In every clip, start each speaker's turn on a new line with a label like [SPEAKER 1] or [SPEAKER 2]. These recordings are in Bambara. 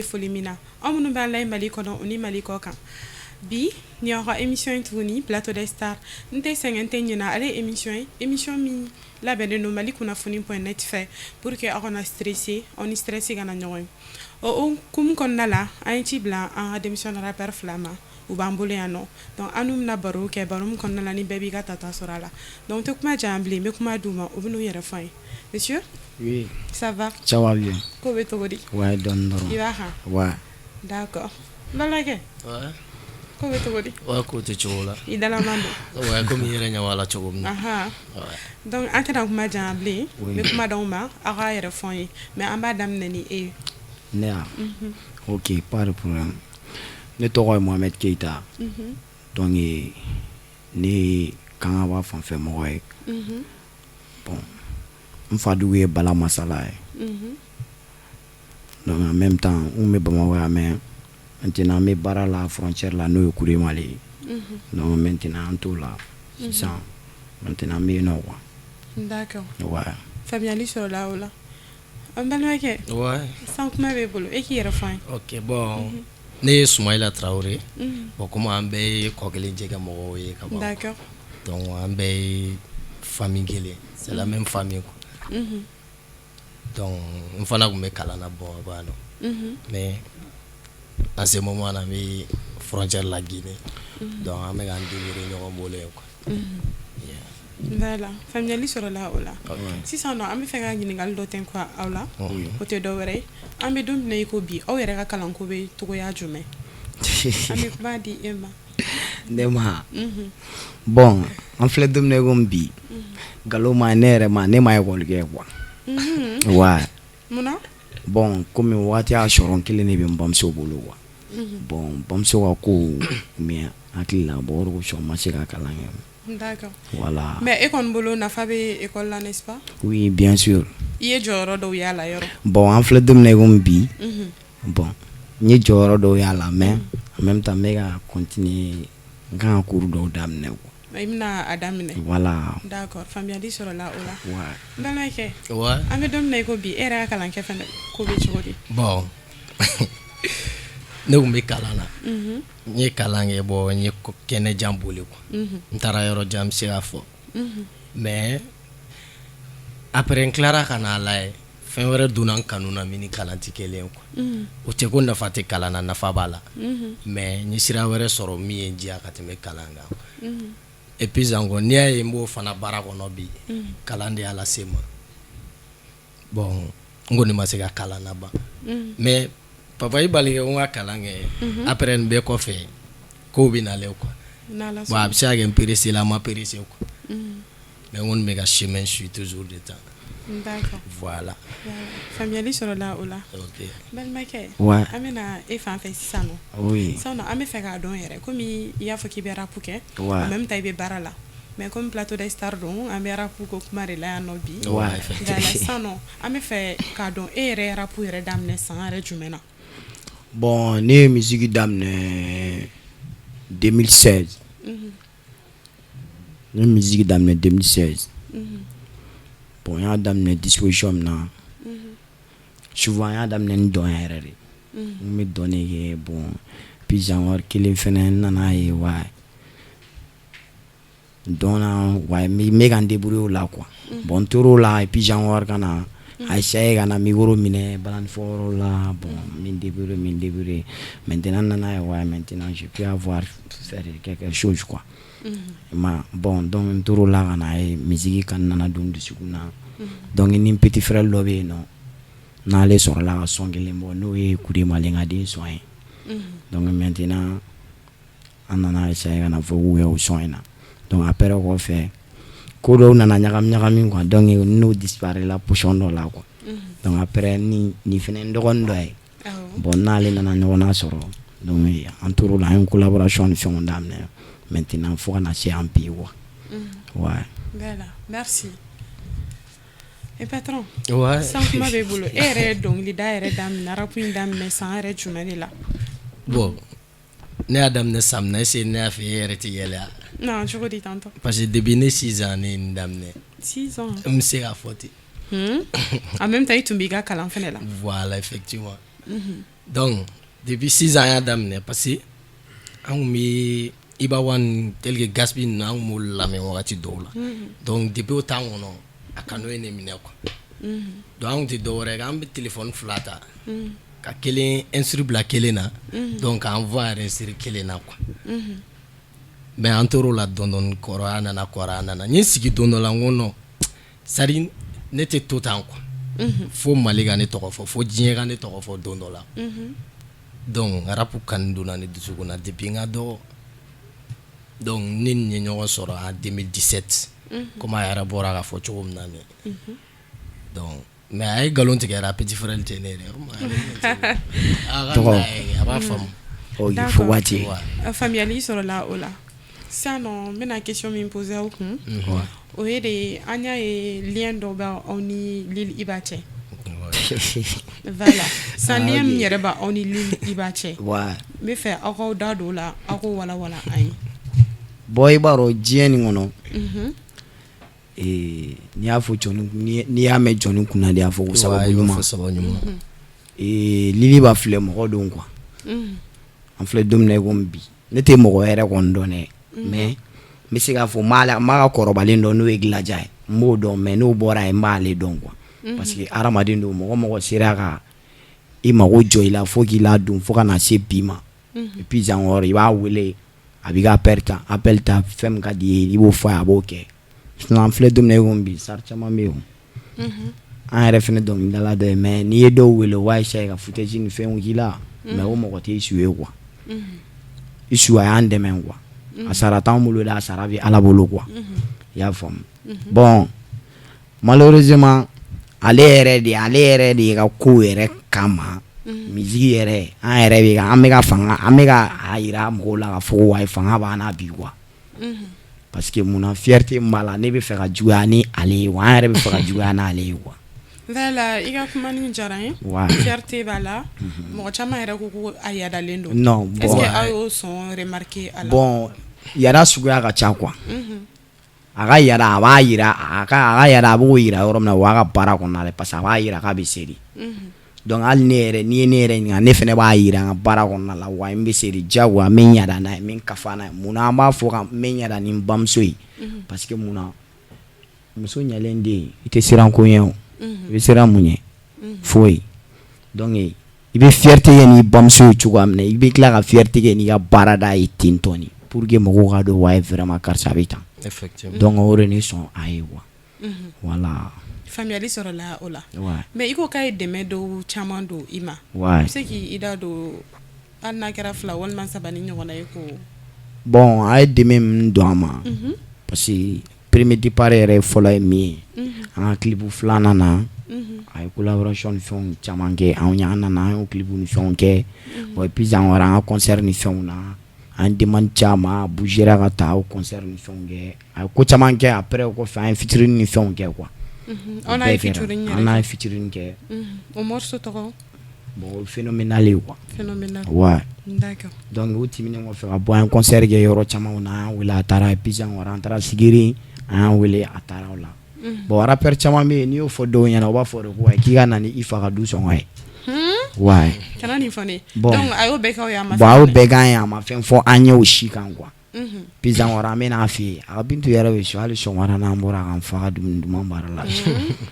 [SPEAKER 1] Foli min na, aw minnu b'an layɛ Mali kɔnɔ, o ni Mali kɔ kan, bi ni aw ka émission ye tuguni, Plateau des Stars. N tɛ sɛgɛn, n tɛ ɲinɛ, ale ye émission ye, émission min labɛnnen don Mali kunnafoni.net fɛ pour que aw kana stressé, aw ni stress kana ɲɔgɔn ye. O hukumu kɔnɔna la, an ye ci bila an ka denmisɛnnin rappeur fila ma, u b'an bolo yan nɔ. Donc an n'u bɛna baro kɛ, baro min kɔnɔna la ni bɛɛ b'i ka tata sɔrɔ a la. Donc n tɛ kuma janya bilen, n bɛ kuma d'u ma, u bɛ n'u yɛrɛ fɔ an ye. Monsieur.
[SPEAKER 2] Oui.
[SPEAKER 1] Ça va?
[SPEAKER 2] Ça va bien.
[SPEAKER 1] Ko bɛ cogo di?
[SPEAKER 2] Ouais, dɔɔni dɔrɔn.
[SPEAKER 1] I b'a kan?
[SPEAKER 2] Ouais.
[SPEAKER 1] D'accord. N balimakɛ.
[SPEAKER 3] Ouais.
[SPEAKER 1] Ko bɛ cogo di?
[SPEAKER 3] Ouais, ko tɛ cogo la.
[SPEAKER 1] I dalaman don.
[SPEAKER 3] Ouais, komi i yɛrɛ ɲɛ b'a la cogo min na.
[SPEAKER 1] Ahan.
[SPEAKER 3] Ouais.
[SPEAKER 1] Donc an tɛna kuma janya bilen.
[SPEAKER 2] Oui.
[SPEAKER 1] N bɛ kuma d'aw ma, aw k'a yɛrɛ fɔ an ye, mais an b'a daminɛ ni e ye.
[SPEAKER 2] Ne ya? Ok, pas de problème. Ne tɔgɔ ye Mohamed Keita. Donc ne ye Kangaba fanfɛ mɔgɔ ye. Bon, n fa dugu ye Bala Masala ye. Donc en même temps, n kun bɛ Bamakɔ yan, mais maintenant n bɛ baara la frontière la, n'o ye Kuremale ye. Donc maintenant an t'o la sisan. Maintenant n bɛ yen nɔ quoi.
[SPEAKER 1] D'accord.
[SPEAKER 2] Ouais.
[SPEAKER 1] Faamuyali sɔrɔla o la. An balimakɛ.
[SPEAKER 3] Ouais.
[SPEAKER 1] San kuma b'e bolo, e k'i yɛrɛ fɔ an ye.
[SPEAKER 3] Ok, bon. Ne ye Sumayila Traoré. Bon, komi an bɛɛ ye kɔ kelen jɛgɛ mɔgɔw ye ka ban.
[SPEAKER 1] D'accord.
[SPEAKER 3] Donc an bɛɛ ye famille kelen. C'est la même famille quoi. Donc n fana tun bɛ kalan na Bamakɔ yan nɔ. Mais en ce moment là, n bɛ frontière la Guinée. Donc an bɛ k'an débrouiller ɲɔgɔn bolo yen quoi. Yeah.
[SPEAKER 1] Voilà, faamuyali sɔrɔla o la.
[SPEAKER 3] Ok.
[SPEAKER 1] Sisan nɔ, an bɛ fɛ ka ɲininkali dɔ tɛnku aw la.
[SPEAKER 3] Oui.
[SPEAKER 1] O tɛ dɔ wɛrɛ ye, an bɛ don min na i ko bi, aw yɛrɛ ka kalanko bɛ togoya jumɛn? An bɛ kuma di e ma.
[SPEAKER 2] Ne ma? Bon, an filɛ don min na i komi bi, nkalon ma, ne yɛrɛ ma, ne ma école kɛ quoi. Ouais.
[SPEAKER 1] Munna?
[SPEAKER 2] Bon, komi waati y'a sɔrɔ n kelen de bɛ n bamuso bolo quoi. Bon, bamuso ka kow tun bɛ hakili la. Bon, o de kosɔn n ma se ka kalan kɛ.
[SPEAKER 1] D'accord.
[SPEAKER 2] Voilà.
[SPEAKER 1] Mais e kɔni bolo, nafa bɛ école la, n'est-ce pas?
[SPEAKER 2] Oui, bien sûr.
[SPEAKER 1] I ye jɔyɔrɔ dɔw y'a la yɔrɔ?
[SPEAKER 2] Bon, an filɛ don min na i komi bi, bon, n ye jɔyɔrɔ dɔw y'a la, mais en même temps n bɛ ka continuer, n kan ka cours dɔw daminɛ quoi.
[SPEAKER 1] I bɛna a daminɛ.
[SPEAKER 2] Voilà.
[SPEAKER 1] D'accord, faamuyali sɔrɔla o la.
[SPEAKER 2] Ouais.
[SPEAKER 1] N balimakɛ.
[SPEAKER 3] Ouais.
[SPEAKER 1] An bɛ don min na i ko bi, e yɛrɛ ka kalankɛ fɛnɛ ko bɛ cogo di?
[SPEAKER 3] Bon, ne tun bɛ kalan na. N ye kalan kɛ, bon, n ye kɛnɛjan boli quoi. N taara yɔrɔ jan, n bɛ se k'a fɔ. Mais après n tilara ka n'a lajɛ, fɛn wɛrɛ donna n kanu na min ni kalan tɛ kelen ye quoi. O tɛ ko nafa tɛ kalan na, nafa b'a la. Mais n ye sira wɛrɛ sɔrɔ min ye n diya ka tɛmɛ kalan kan. Et puis encore, n'i y'a ye n b'o fana baara kɔnɔ bi, kalan de y'a lase n ma. Bon, n kɔni ma se ka kalan laban. Mais papa i bali kɛ ko n ka kalan kɛ, après nin bɛɛ kɔfɛ, kow bɛ nalen quoi.
[SPEAKER 1] N'Ala
[SPEAKER 3] Bon, a bɛ se ka kɛ n pressé la, n ma pressé quoi. Mais n kɔni bɛ ka chemin suit toujours de temps.
[SPEAKER 1] D'accord.
[SPEAKER 3] Voilà.
[SPEAKER 1] Faamuyali sɔrɔla o la.
[SPEAKER 3] Ok.
[SPEAKER 1] Balimakɛ.
[SPEAKER 2] Ouais.
[SPEAKER 1] An bɛna e fan fɛ sisan nɔ.
[SPEAKER 2] Oui.
[SPEAKER 1] Sisan nɔ, an bɛ fɛ k'a dɔn yɛrɛ, komi i y'a fɔ k'i bɛ rap kɛ.
[SPEAKER 2] Ouais.
[SPEAKER 1] En même temps i bɛ baara la. Mais comme Plateau des Stars don, an bɛ rap ko kuma de la yan nɔ bi.
[SPEAKER 2] Ouais.
[SPEAKER 1] Voilà, sisan nɔ, an bɛ fɛ k'a dɔn e yɛrɛ ye rap yɛrɛ daminɛ san yɛrɛ jumɛn na?
[SPEAKER 2] Bon, ne ye musique daminɛ 2016. Ne ye musique daminɛ 2016. Bon, n y'a daminɛ disposition min na, souvent n y'a daminɛ ni dɔn yɛrɛ de. N bɛ dɔn de kɛ. Bon, puis encore kelen fɛnɛ, n nana ye, ouais, dɔn na, ouais, n bɛ ka n débrouiller o la quoi. Bon, n tor'o la et puis encore ka na a essayer ka na micro minɛ balani fɔyɔrɔ la. Bon, n bɛ n débrouiller, n bɛ n débrouiller. Maintenant n nana ye, ouais, maintenant je peux avoir faire quelque chose quoi. Ma bon, donc n tor'o la ka na ye musique kanu nana don n dusukun na. Donc ni n petit frère dɔ bɛ yen nɔ, n'ale sɔrɔla ka son kelen bɔ, n'o ye Kuremalen ka den son ye. Donc maintenant an nana essayer ka na fɔ k'u kɛ o son in na. Donc après o kɔfɛ, ko dɔw nana ɲagami ɲagami quoi. Donc n'o disparaît la position dɔ la quoi. Donc après ni nin fɛnɛ n dɔgɔnin dɔ ye. Bon, n'ale nana ɲɔgɔn na sɔrɔ, donc an tor'o la, an ye collaboration ni fɛnw daminɛ maintenant fo ka na se an bi quoi. Ouais.
[SPEAKER 1] Voilà, merci. Et patron.
[SPEAKER 3] Ouais.
[SPEAKER 1] San kuma b'e bolo, e yɛrɛ ye dɔnkilida yɛrɛ daminɛ, rap in daminɛ san yɛrɛ jumɛn de la?
[SPEAKER 3] Bon, ne y'a daminɛ san min na, est ce que ne y'a fɛ e yɛrɛ tɛ yɛlɛ wa?
[SPEAKER 1] Non, cogo di tantɔ?
[SPEAKER 3] Parce que depuis ne 6 ans ne ye nin daminɛ.
[SPEAKER 1] 6 ans.
[SPEAKER 3] N bɛ se k'a fɔ ten.
[SPEAKER 1] En même temps i tun b'i ka kalan fɛnɛ la.
[SPEAKER 3] Voilà, effectivement. Donc depuis 6 ans an y'a daminɛ, parce que an kun bɛ Iba One tel que Gaspi ninnu, an kun b'olu lamɛn wagati dɔw la. Donc depuis o temps kɔnɔ, a kanu ye ne minɛ quoi. Donc an kun tɛ dɔwɛrɛ kɛ, an bɛ téléphone fila ta ka kelen instru bila kelen na, donc k'an voix enregistrer kelen na quoi. Mais an tor'o la dɔɔni dɔɔni, kɔrɔya nana, kɔrɔya nana. N ye n sigi don dɔ la, n ko non, c'est à dire ne tɛ to tan quoi, fo Mali ka ne tɔgɔ fɔ, fo diɲɛ ka ne tɔgɔ fɔ don dɔ la. Donc rap kanu donna ne dusukun na depuis n ka dɔgɔ. Donc ne ni ye ɲɔgɔn sɔrɔ en 2017, komi a yɛrɛ bɔra k'a fɔ cogo min na nin. Donc mais a ye nkalon tigɛ a petit frère tɛ ne yɛrɛ, a ka a b'a faamu.
[SPEAKER 2] O fo waati.
[SPEAKER 1] Faamuyali sɔrɔla o la. Sisan nɔ, n bɛna question min poser aw kun, o ye de, an y'a ye lien dɔ bɛ aw ni Lil Iba cɛ. Voilà, sisan lien min yɛrɛ b'aw ni Lil Iba cɛ, n bɛ fɛ aw k'aw da don o la, aw k'o walawala an ye.
[SPEAKER 2] Bon, i b'a dɔn diɲɛ nin kɔnɔ, n'i y'a fɔ jɔnni, n'i y'a mɛn jɔnni kunna de, y'a fɔ ko sababu ɲuman.
[SPEAKER 3] Sababu ɲuman.
[SPEAKER 2] Lil Iba filɛ, mɔgɔ don quoi. An filɛ don min na i komi bi, ne tɛ mɔgɔ yɛrɛ kɔni dɔn dɛ, mais n bɛ se k'a fɔ n b'a ka kɔrɔbalen dɔn, n'o ye Gilaja ye, n b'o dɔn. Mais n'o bɔra yen, n b'ale dɔn quoi, parce que hadamaden don, mɔgɔ mɔgɔ sera ka i mago jɔ i la fo k'i ladon fo ka na se bi ma. Et puis encore, i b'a wele, a b'i ka appel ta, fɛn min ka di i ye, i b'o fɔ a ye, a b'o kɛ. Sinon an filɛ don min na i komi bi, star caman bɛ yen o, an yɛrɛ fɛnɛ dɔnkilidala dɔ ye, mais n'i ye dɔw wele, u b'a essayer ka foutage ni fɛnw k'i la, mais o mɔgɔ tɛ Isu ye quoi. Isu a y'an dɛmɛ quoi, a sara t'anw bolo dɛ, a sara bɛ Ala bolo quoi, i y'a faamu. Bon, malheureusement, ale yɛrɛ de ka ko yɛrɛ kama, musique yɛrɛ, an yɛrɛ bɛ ka an bɛ ka fanga, an bɛ ka a yira mɔgɔw la k'a fɔ ko wayi, fanga b'an na bi quoi. Parce que munna, fierté min b'a la, ne bɛ fɛ ka juguya ni ale ye wa, an yɛrɛ bɛ fɛ ka juguya n'ale ye quoi.
[SPEAKER 1] Voilà, i ka kuma nin diyara n ye. Fierté b'a la, mɔgɔ caman yɛrɛ ko ko a yadalen don.
[SPEAKER 2] Non.
[SPEAKER 1] Est ce que aw y'o sɔn remarquer a la?
[SPEAKER 2] Bon, yada suguya ka ca quoi. A ka yada, a b'a yira, a ka yada, a b'o yira yɔrɔ min na, o y'a ka baara kɔnɔna la, parce que a b'a yira k'a bɛ se de. Donc hali ne yɛrɛ, n'i ye ne yɛrɛ ɲininka, ne fɛnɛ b'a yira n ka baara kɔnɔna la wa, n bɛ se de, diyagoya n bɛ n yada n'a ye, n bɛ n kafa n'a ye. Munna an b'a fɔ ka n bɛ n yada ni n bamuso ye? Parce que munna, muso ɲɛlen den, i tɛ siran ko ɲɛ o, i bɛ siran mun ɲɛ? Foyi. Donc i bɛ fierté kɛ n'i bamuso ye cogoya min na, i bɛ tila ka fierté kɛ n'i ka baarada ye ten tɔ de, pour que mɔgɔw ka dɔn wayi, vraiment karisa bɛ tan. Donc o de ne sɔn a ye quoi, voilà.
[SPEAKER 1] Faamuyali sɔrɔla o la. Mais i ko k'a ye dɛmɛ dɔw caman don i ma. I bɛ se k'i da don, hali n'a kɛra fila walima saba ni ɲɔgɔnna ye ko.
[SPEAKER 2] Bon, a ye dɛmɛ min don an ma, parce que premier départ yɛrɛ fɔlɔ ye min ye, an ka clip filanan na, a ye collaboration ni fɛnw caman kɛ anw ye, an nana, an y'o clip ni fɛnw kɛ. Bon, et puis encore, an ka concert ni fɛnw na, an ye demande caman, a bougera ka taa o concert ni fɛnw kɛ, a ye ko caman kɛ. Après o kɔfɛ, an ye featuring ni fɛnw kɛ quoi.
[SPEAKER 1] Aw n'a ye featuring
[SPEAKER 2] yɛrɛ? An n'a ye featuring kɛ.
[SPEAKER 1] O morceau tɔgɔ?
[SPEAKER 2] Bon, o ye phénoménal ye quoi.
[SPEAKER 1] Phénoménal.
[SPEAKER 2] Ouais.
[SPEAKER 1] D'accord.
[SPEAKER 2] Donc o tɛmɛnen kɔfɛ ka bɔ, an ye concert kɛ yɔrɔ caman na, an y'an wele, a taara. Et puis encore, an taara Sigiri, an y'an wele, a taara o la. Bon, rappeur caman bɛ yen, n'i y'o fɔ dɔw ɲɛna, u b'a fɔ de ko wayi, k'i ka na ni i fa ka du sɔngɔ ye. Ouais.
[SPEAKER 1] Kana nin fɔ ne.
[SPEAKER 2] Bon.
[SPEAKER 1] Donc a y'o bɛɛ k'aw ye, a ma
[SPEAKER 2] Bon, a y'o
[SPEAKER 1] fɛn.
[SPEAKER 2] bɛɛ k'an ye, a ma fɛn fɔ an ye o si kan quoi. Puis encore, an bɛ n'a fɛ yen, a ka Bintu yɛrɛ bɛ so, hali sɔgɔmada n'an bɔra k'an fa ka dumuni duman baara la.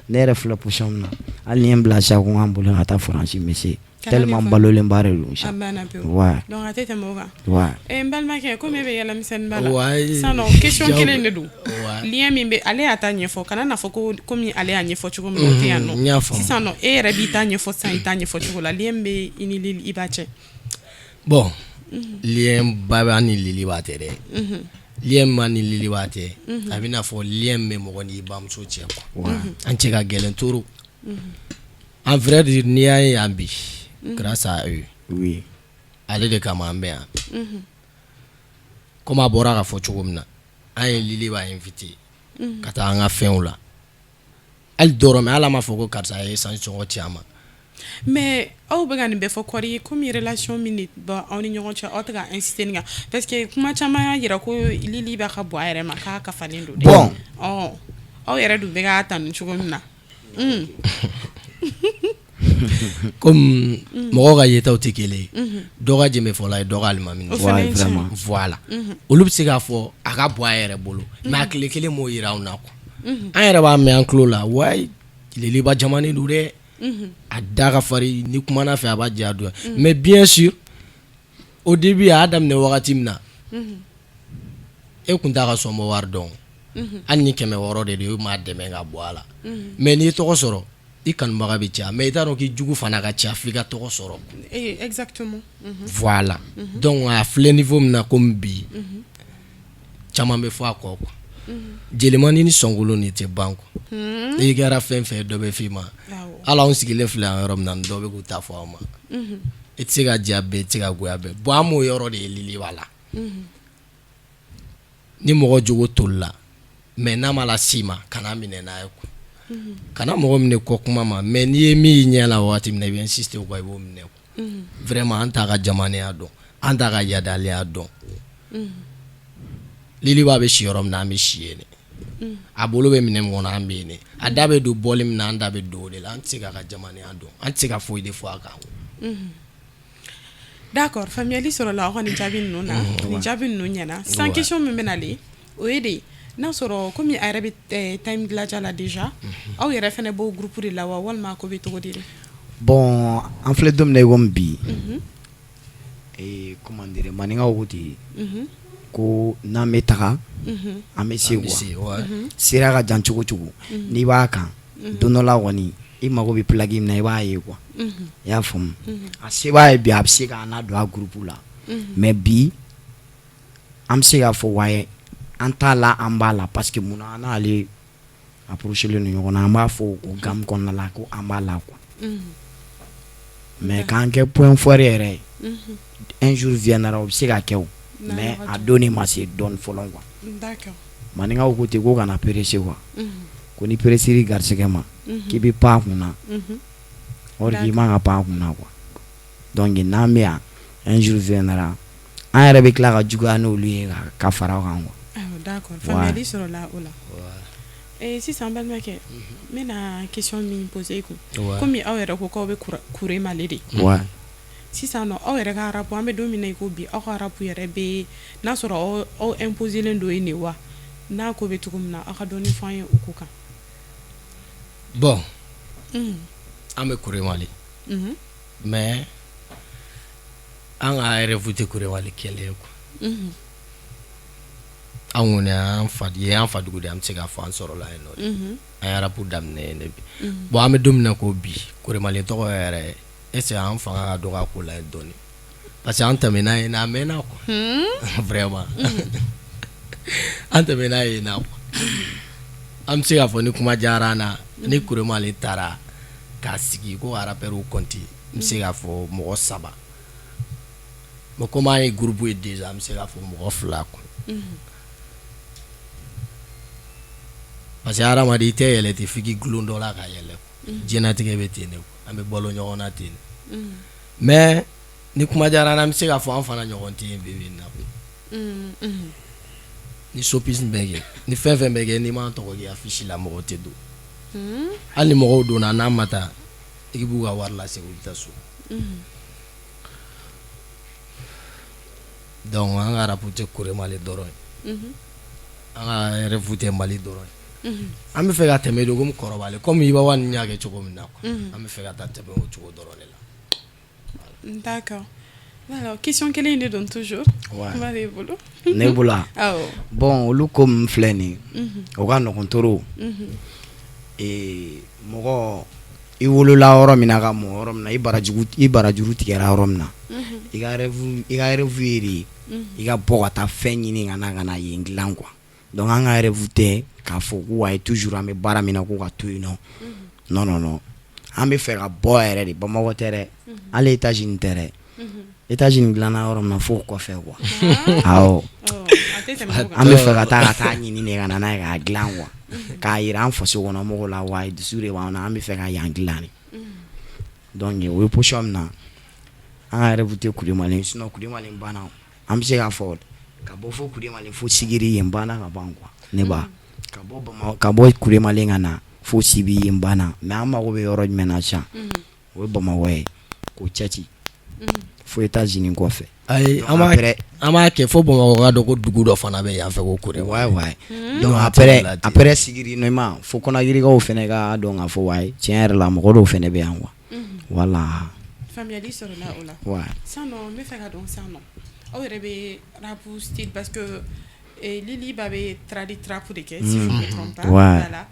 [SPEAKER 2] Ne yɛrɛ filɛ position min na, hali ni ye n bila sa ko n k'an boli ka taa Faransi, n bɛ se.
[SPEAKER 1] Kana
[SPEAKER 2] tellement
[SPEAKER 1] nin fɔ.
[SPEAKER 2] Balolenba de don sa.
[SPEAKER 1] A banna pewu.
[SPEAKER 2] Ouais.
[SPEAKER 1] Donc a tɛ tɛmɛ o kan.
[SPEAKER 2] Ouais.
[SPEAKER 1] N balimakɛ, komi e bɛ yɛlɛmisɛnnin ba la, sisan nɔ, question kelen de don. Lien min bɛ, ale y'a ta ɲɛfɔ, kana n'a fɔ ko komi ale y'a ɲɛfɔ cogo min na, o tɛ yan nɔ.
[SPEAKER 3] N y'a faamu.
[SPEAKER 1] Sisan nɔ, e yɛrɛ b'i ta ɲɛfɔ sisan, i ta ɲɛfɔ cogo la, lien min bɛ i ni Lil Iba cɛ.
[SPEAKER 3] Bon, lien ba bɛ an ni Lil Iba tɛ dɛ. Lien min b'an ni Lil Iba tɛ, a bɛ n'a fɔ lien min bɛ mɔgɔ n'i bamuso cɛ quoi. An cɛ ka gɛlɛn trop. En vrai dire, n'i y'a ye yan bi, grâce à eux. Ale de kama an bɛ yan. Komi a bɔra k'a fɔ cogo min na, an ye Lil Iba invité ka taa an ka fɛnw la, hali dɔrɔmɛ, hali an m'a fɔ ko karisa ye essence sɔngɔ ci an ma.
[SPEAKER 1] Mais aw bɛ ka nin bɛɛ fɔ kɔri, komi relation min de bɛ aw ni ɲɔgɔn cɛ, aw tɛ ka insister nin kan, parce que kuma caman y'a jira ko Lil Iba ka bɔ a yɛrɛ ma, k'a kafalen don dɛ.
[SPEAKER 2] Bon.
[SPEAKER 1] Ɔ, aw yɛrɛ dun bɛ k'a tanu cogo min na.
[SPEAKER 3] Comme mɔgɔw ka yetaw tɛ kelen ye, dɔ ka jenbefɔla ye dɔ ka alimami
[SPEAKER 1] O fana ye tiɲɛ ye.
[SPEAKER 2] Vraiment.
[SPEAKER 3] Voilà, olu bɛ se k'a fɔ a ka bɔ a yɛrɛ bolo, mais a tile kelen m'o yira anw na quoi. An yɛrɛ b'a mɛn an tulo la, wayi, Liliba jamanen don dɛ, a da ka farin, ni kumana fɛ a b'a diya don. Mais bien sûr, au début, a y'a daminɛ wagati min na, e kun t'a ka sɔnbɔ wari dɔn, hali ni 600 de don, e m'a dɛmɛ ka bɔ a la. Mais n'i ye tɔgɔ sɔrɔ, i kanubaga bɛ caya, mais i t'a dɔn k'i jugu fana ka ca f'i ka tɔgɔ sɔrɔ.
[SPEAKER 1] Exactement.
[SPEAKER 3] Voilà, donc a filɛ niveau min na, komi bi caman bɛ fɔ a kɔ quoi, jelimani ni sɔnkolon de tɛ ban quoi. N'i kɛra fɛn fɛn ye, dɔ bɛ f'i ma. Hali anw sigilen filɛ yan yɔrɔ min na, dɔ bɛ k'u ta fɔ aw ma. I tɛ se ka diya bɛɛ, i tɛ se ka goya bɛɛ. Bon, an m'o yɔrɔ de ye Liliba la. Ni mɔgɔ jogo tolila, mais n'a ma las'i ma, kana minɛ n'a ye quoi, kana mɔgɔ minɛ kɔ kuma ma. Mais n'i ye min y'i ɲɛ la waati min na, i bɛ insister o kan, i b'o minɛ quoi. Vraiment, an t'a ka jamanenya dɔn, an t'a ka yadaliya dɔn. Liliba bɛ si yɔrɔ min na, an bɛ si yen de. A bolo bɛ minɛ min kɔnɔ, an bɛ yen de. A da bɛ don bɔli min na, an da bɛ don o de la. An tɛ se k'a ka jamanenya dɔn, an tɛ se ka foyi de fɔ a kan.
[SPEAKER 1] D'accord, faamuyali sɔrɔla aw ka nin jaabi ninnu na. Nin jaabi ninnu ɲɛna. Sisan, question min bɛ nalen, o ye de n'a sɔrɔ komi a yɛrɛ bɛ Time Gladia la déjà, aw yɛrɛ fana b'o groupe de la wa, walima ko bɛ cogo di de?
[SPEAKER 2] Bon, an filɛ don min na i komi bi, comment dire, maninkaw ko ten ko n'an bɛ taga, an bɛ se quoi. Sira ka jan cogo cogo, n'i b'a kan, don dɔ la kɔni, i mago bɛ plaque min na, i b'a ye quoi. I y'a faamu? A se b'a ye bi, a bɛ se k'an nadon a groupe la. Mais bi, an bɛ se k'a fɔ waye, an t'a la, an b'a la, parce que munna, an n'ale approché len don ɲɔgɔn na, an b'a fɔ o gamme kɔnɔna la ko an b'a la quoi. Mais k'an kɛ point fort yɛrɛ ye, un jour viendra, o bɛ se ka kɛ o, mais a don ma se dɔɔni fɔlɔ quoi. Maninkaw ko ten ko kana presser quoi, ko ni presser garisɛgɛ ma, k'i bɛ pan a kunna, or k'i man ka pan a kunna quoi. Donc n'an bɛ yan, un jour viendra, an yɛrɛ bɛ tila ka juguya n'olu ye ka fara o kan quoi.
[SPEAKER 1] D'accord, faamuyali sɔrɔla o la. Sisan, balimakɛ, n bɛna question min poser i kun, komi aw yɛrɛ ko k'aw bɛ Kuremale de sisan nɔ, aw yɛrɛ ka rap, an bɛ don min na i ko bi, aw ka rap yɛrɛ bɛ n'a sɔrɔ aw imposer len don yen de wa, n'a ko bɛ cogo min na, aw ka dɔɔni fɔ an ye o ko kan.
[SPEAKER 3] Bon, an bɛ Kuremale, mais an ka rêve tɛ Kuremale kɛlɛ ye quoi. An kɔni, an fa ye an fa dugu de, an bɛ se k'a fɔ an sɔrɔla yen nɔ de, an ye rap daminɛ yen de bi. Bon, an bɛ don min na ko bi, Kuremale tɔgɔ yɛrɛ, est ce que an fanga ka dɔgɔ a ko la yen dɔɔni, parce que an tɛmɛna yen a mɛnna quoi. Vraiment, an tɛmɛna yen na quoi. An bɛ se k'a fɔ ni kuma diyara an na, ni Kuremale taara k'a sigi ko ka rappeurs compter, n bɛ se k'a fɔ mɔgɔ saba. Mais comme an ye groupe ye déjà, an bɛ se k'a fɔ mɔgɔ fila quoi, parce que hadamaden, i tɛ yɛlɛ ten f'i k'i gulon dɔ la ka yɛlɛ. Diɲɛlatigɛ bɛ ten de, an bɛ balo ɲɔgɔn na ten. Mais ni kuma diyara an na, an bɛ se k'a fɔ an fana ɲɔgɔn tɛ yen bi bi in na. Ni showbiz bɛ kɛ, ni fɛn fɛn bɛ kɛ, n'i m'an tɔgɔ kɛ affiche la, mɔgɔ tɛ don. Hali ni mɔgɔw donna, n'an ma taa, i b'u ka wari lasegin, u bɛ taa so. Donc an ka rap tɛ Kuremale dɔrɔn ye, an ka rêve tɛ Mali dɔrɔn ye. An bɛ fɛ ka tɛmɛ de komi kɔrɔbalen, komi Iba One y'a kɛ cogo min na quoi, an bɛ fɛ ka taa tɛmɛ o cogo dɔrɔn de la.
[SPEAKER 1] D'accord. Alors, question kelen in de don toujours. Kuma b'e bolo.
[SPEAKER 2] Ne bolo?
[SPEAKER 1] Awɔ.
[SPEAKER 2] Bon, olu ko min filɛ nin ye, o ka nɔgɔn trop. Mɔgɔ, i wolola yɔrɔ min na, ka mɔ yɔrɔ min na, i barajuru, i barajuru tigɛra yɔrɔ min na, i ka rêve ye de i ka bɔ ka taa fɛn ɲini ka na yen dilan quoi. Donc an ka rêve tɛ k'a fɔ ko wayi, toujours an bɛ baara min na, ko ka to yen nɔ. Non, non, non, an bɛ fɛ ka bɔ yɛrɛ de. Bamakɔ tɛ dɛ, hali États-Unis tɛ dɛ. États-Unis dilanna yɔrɔ min na, fo kɔfɛ quoi. Awɔ, an bɛ fɛ ka taa ɲini de ka na n'a ye k'a dilan quoi, k'a yira an faso kɔnɔ mɔgɔw la wa dusu de b'an na, an bɛ fɛ ka yan dilan de. Donc o ye position min na, an ka rêve tɛ Kuremale, sinon Kuremale banna. An bɛ se k'a fɔ ka bɔ fo Kuremale fo Sigiri, yen banna ka ban quoi. Ne ba ka bɔ Bamakɔ, ka bɔ Kuremale ka na fo Sibi, yen banna. Mais an mago bɛ yɔrɔ jumɛn na sisan? O ye Bamakɔ ye k'o cɛci fo États-Unis kɔfɛ.
[SPEAKER 3] Ayi, an b'a kɛ fo Bamakɔ ka dɔn ko dugu dɔ fana bɛ yan fɛ ko Kore.
[SPEAKER 2] Ouais, donc après sigiri ma fo Conakrykaw fana ka dɔn k'a fɔ ouais, tiɲɛ yɛrɛ la, mɔgɔ dɔw fana bɛ yan quoi, voilà.
[SPEAKER 1] Faamuyali sɔrɔla o la.
[SPEAKER 2] Ouais.
[SPEAKER 1] Sisan nɔ, n bɛ fɛ ka dɔn sisan nɔ, aw yɛrɛ bɛ rap style, parce que Liliba bɛ tradi trap de kɛ, si je ne me trompe pas.
[SPEAKER 2] Ouais.
[SPEAKER 1] Voilà,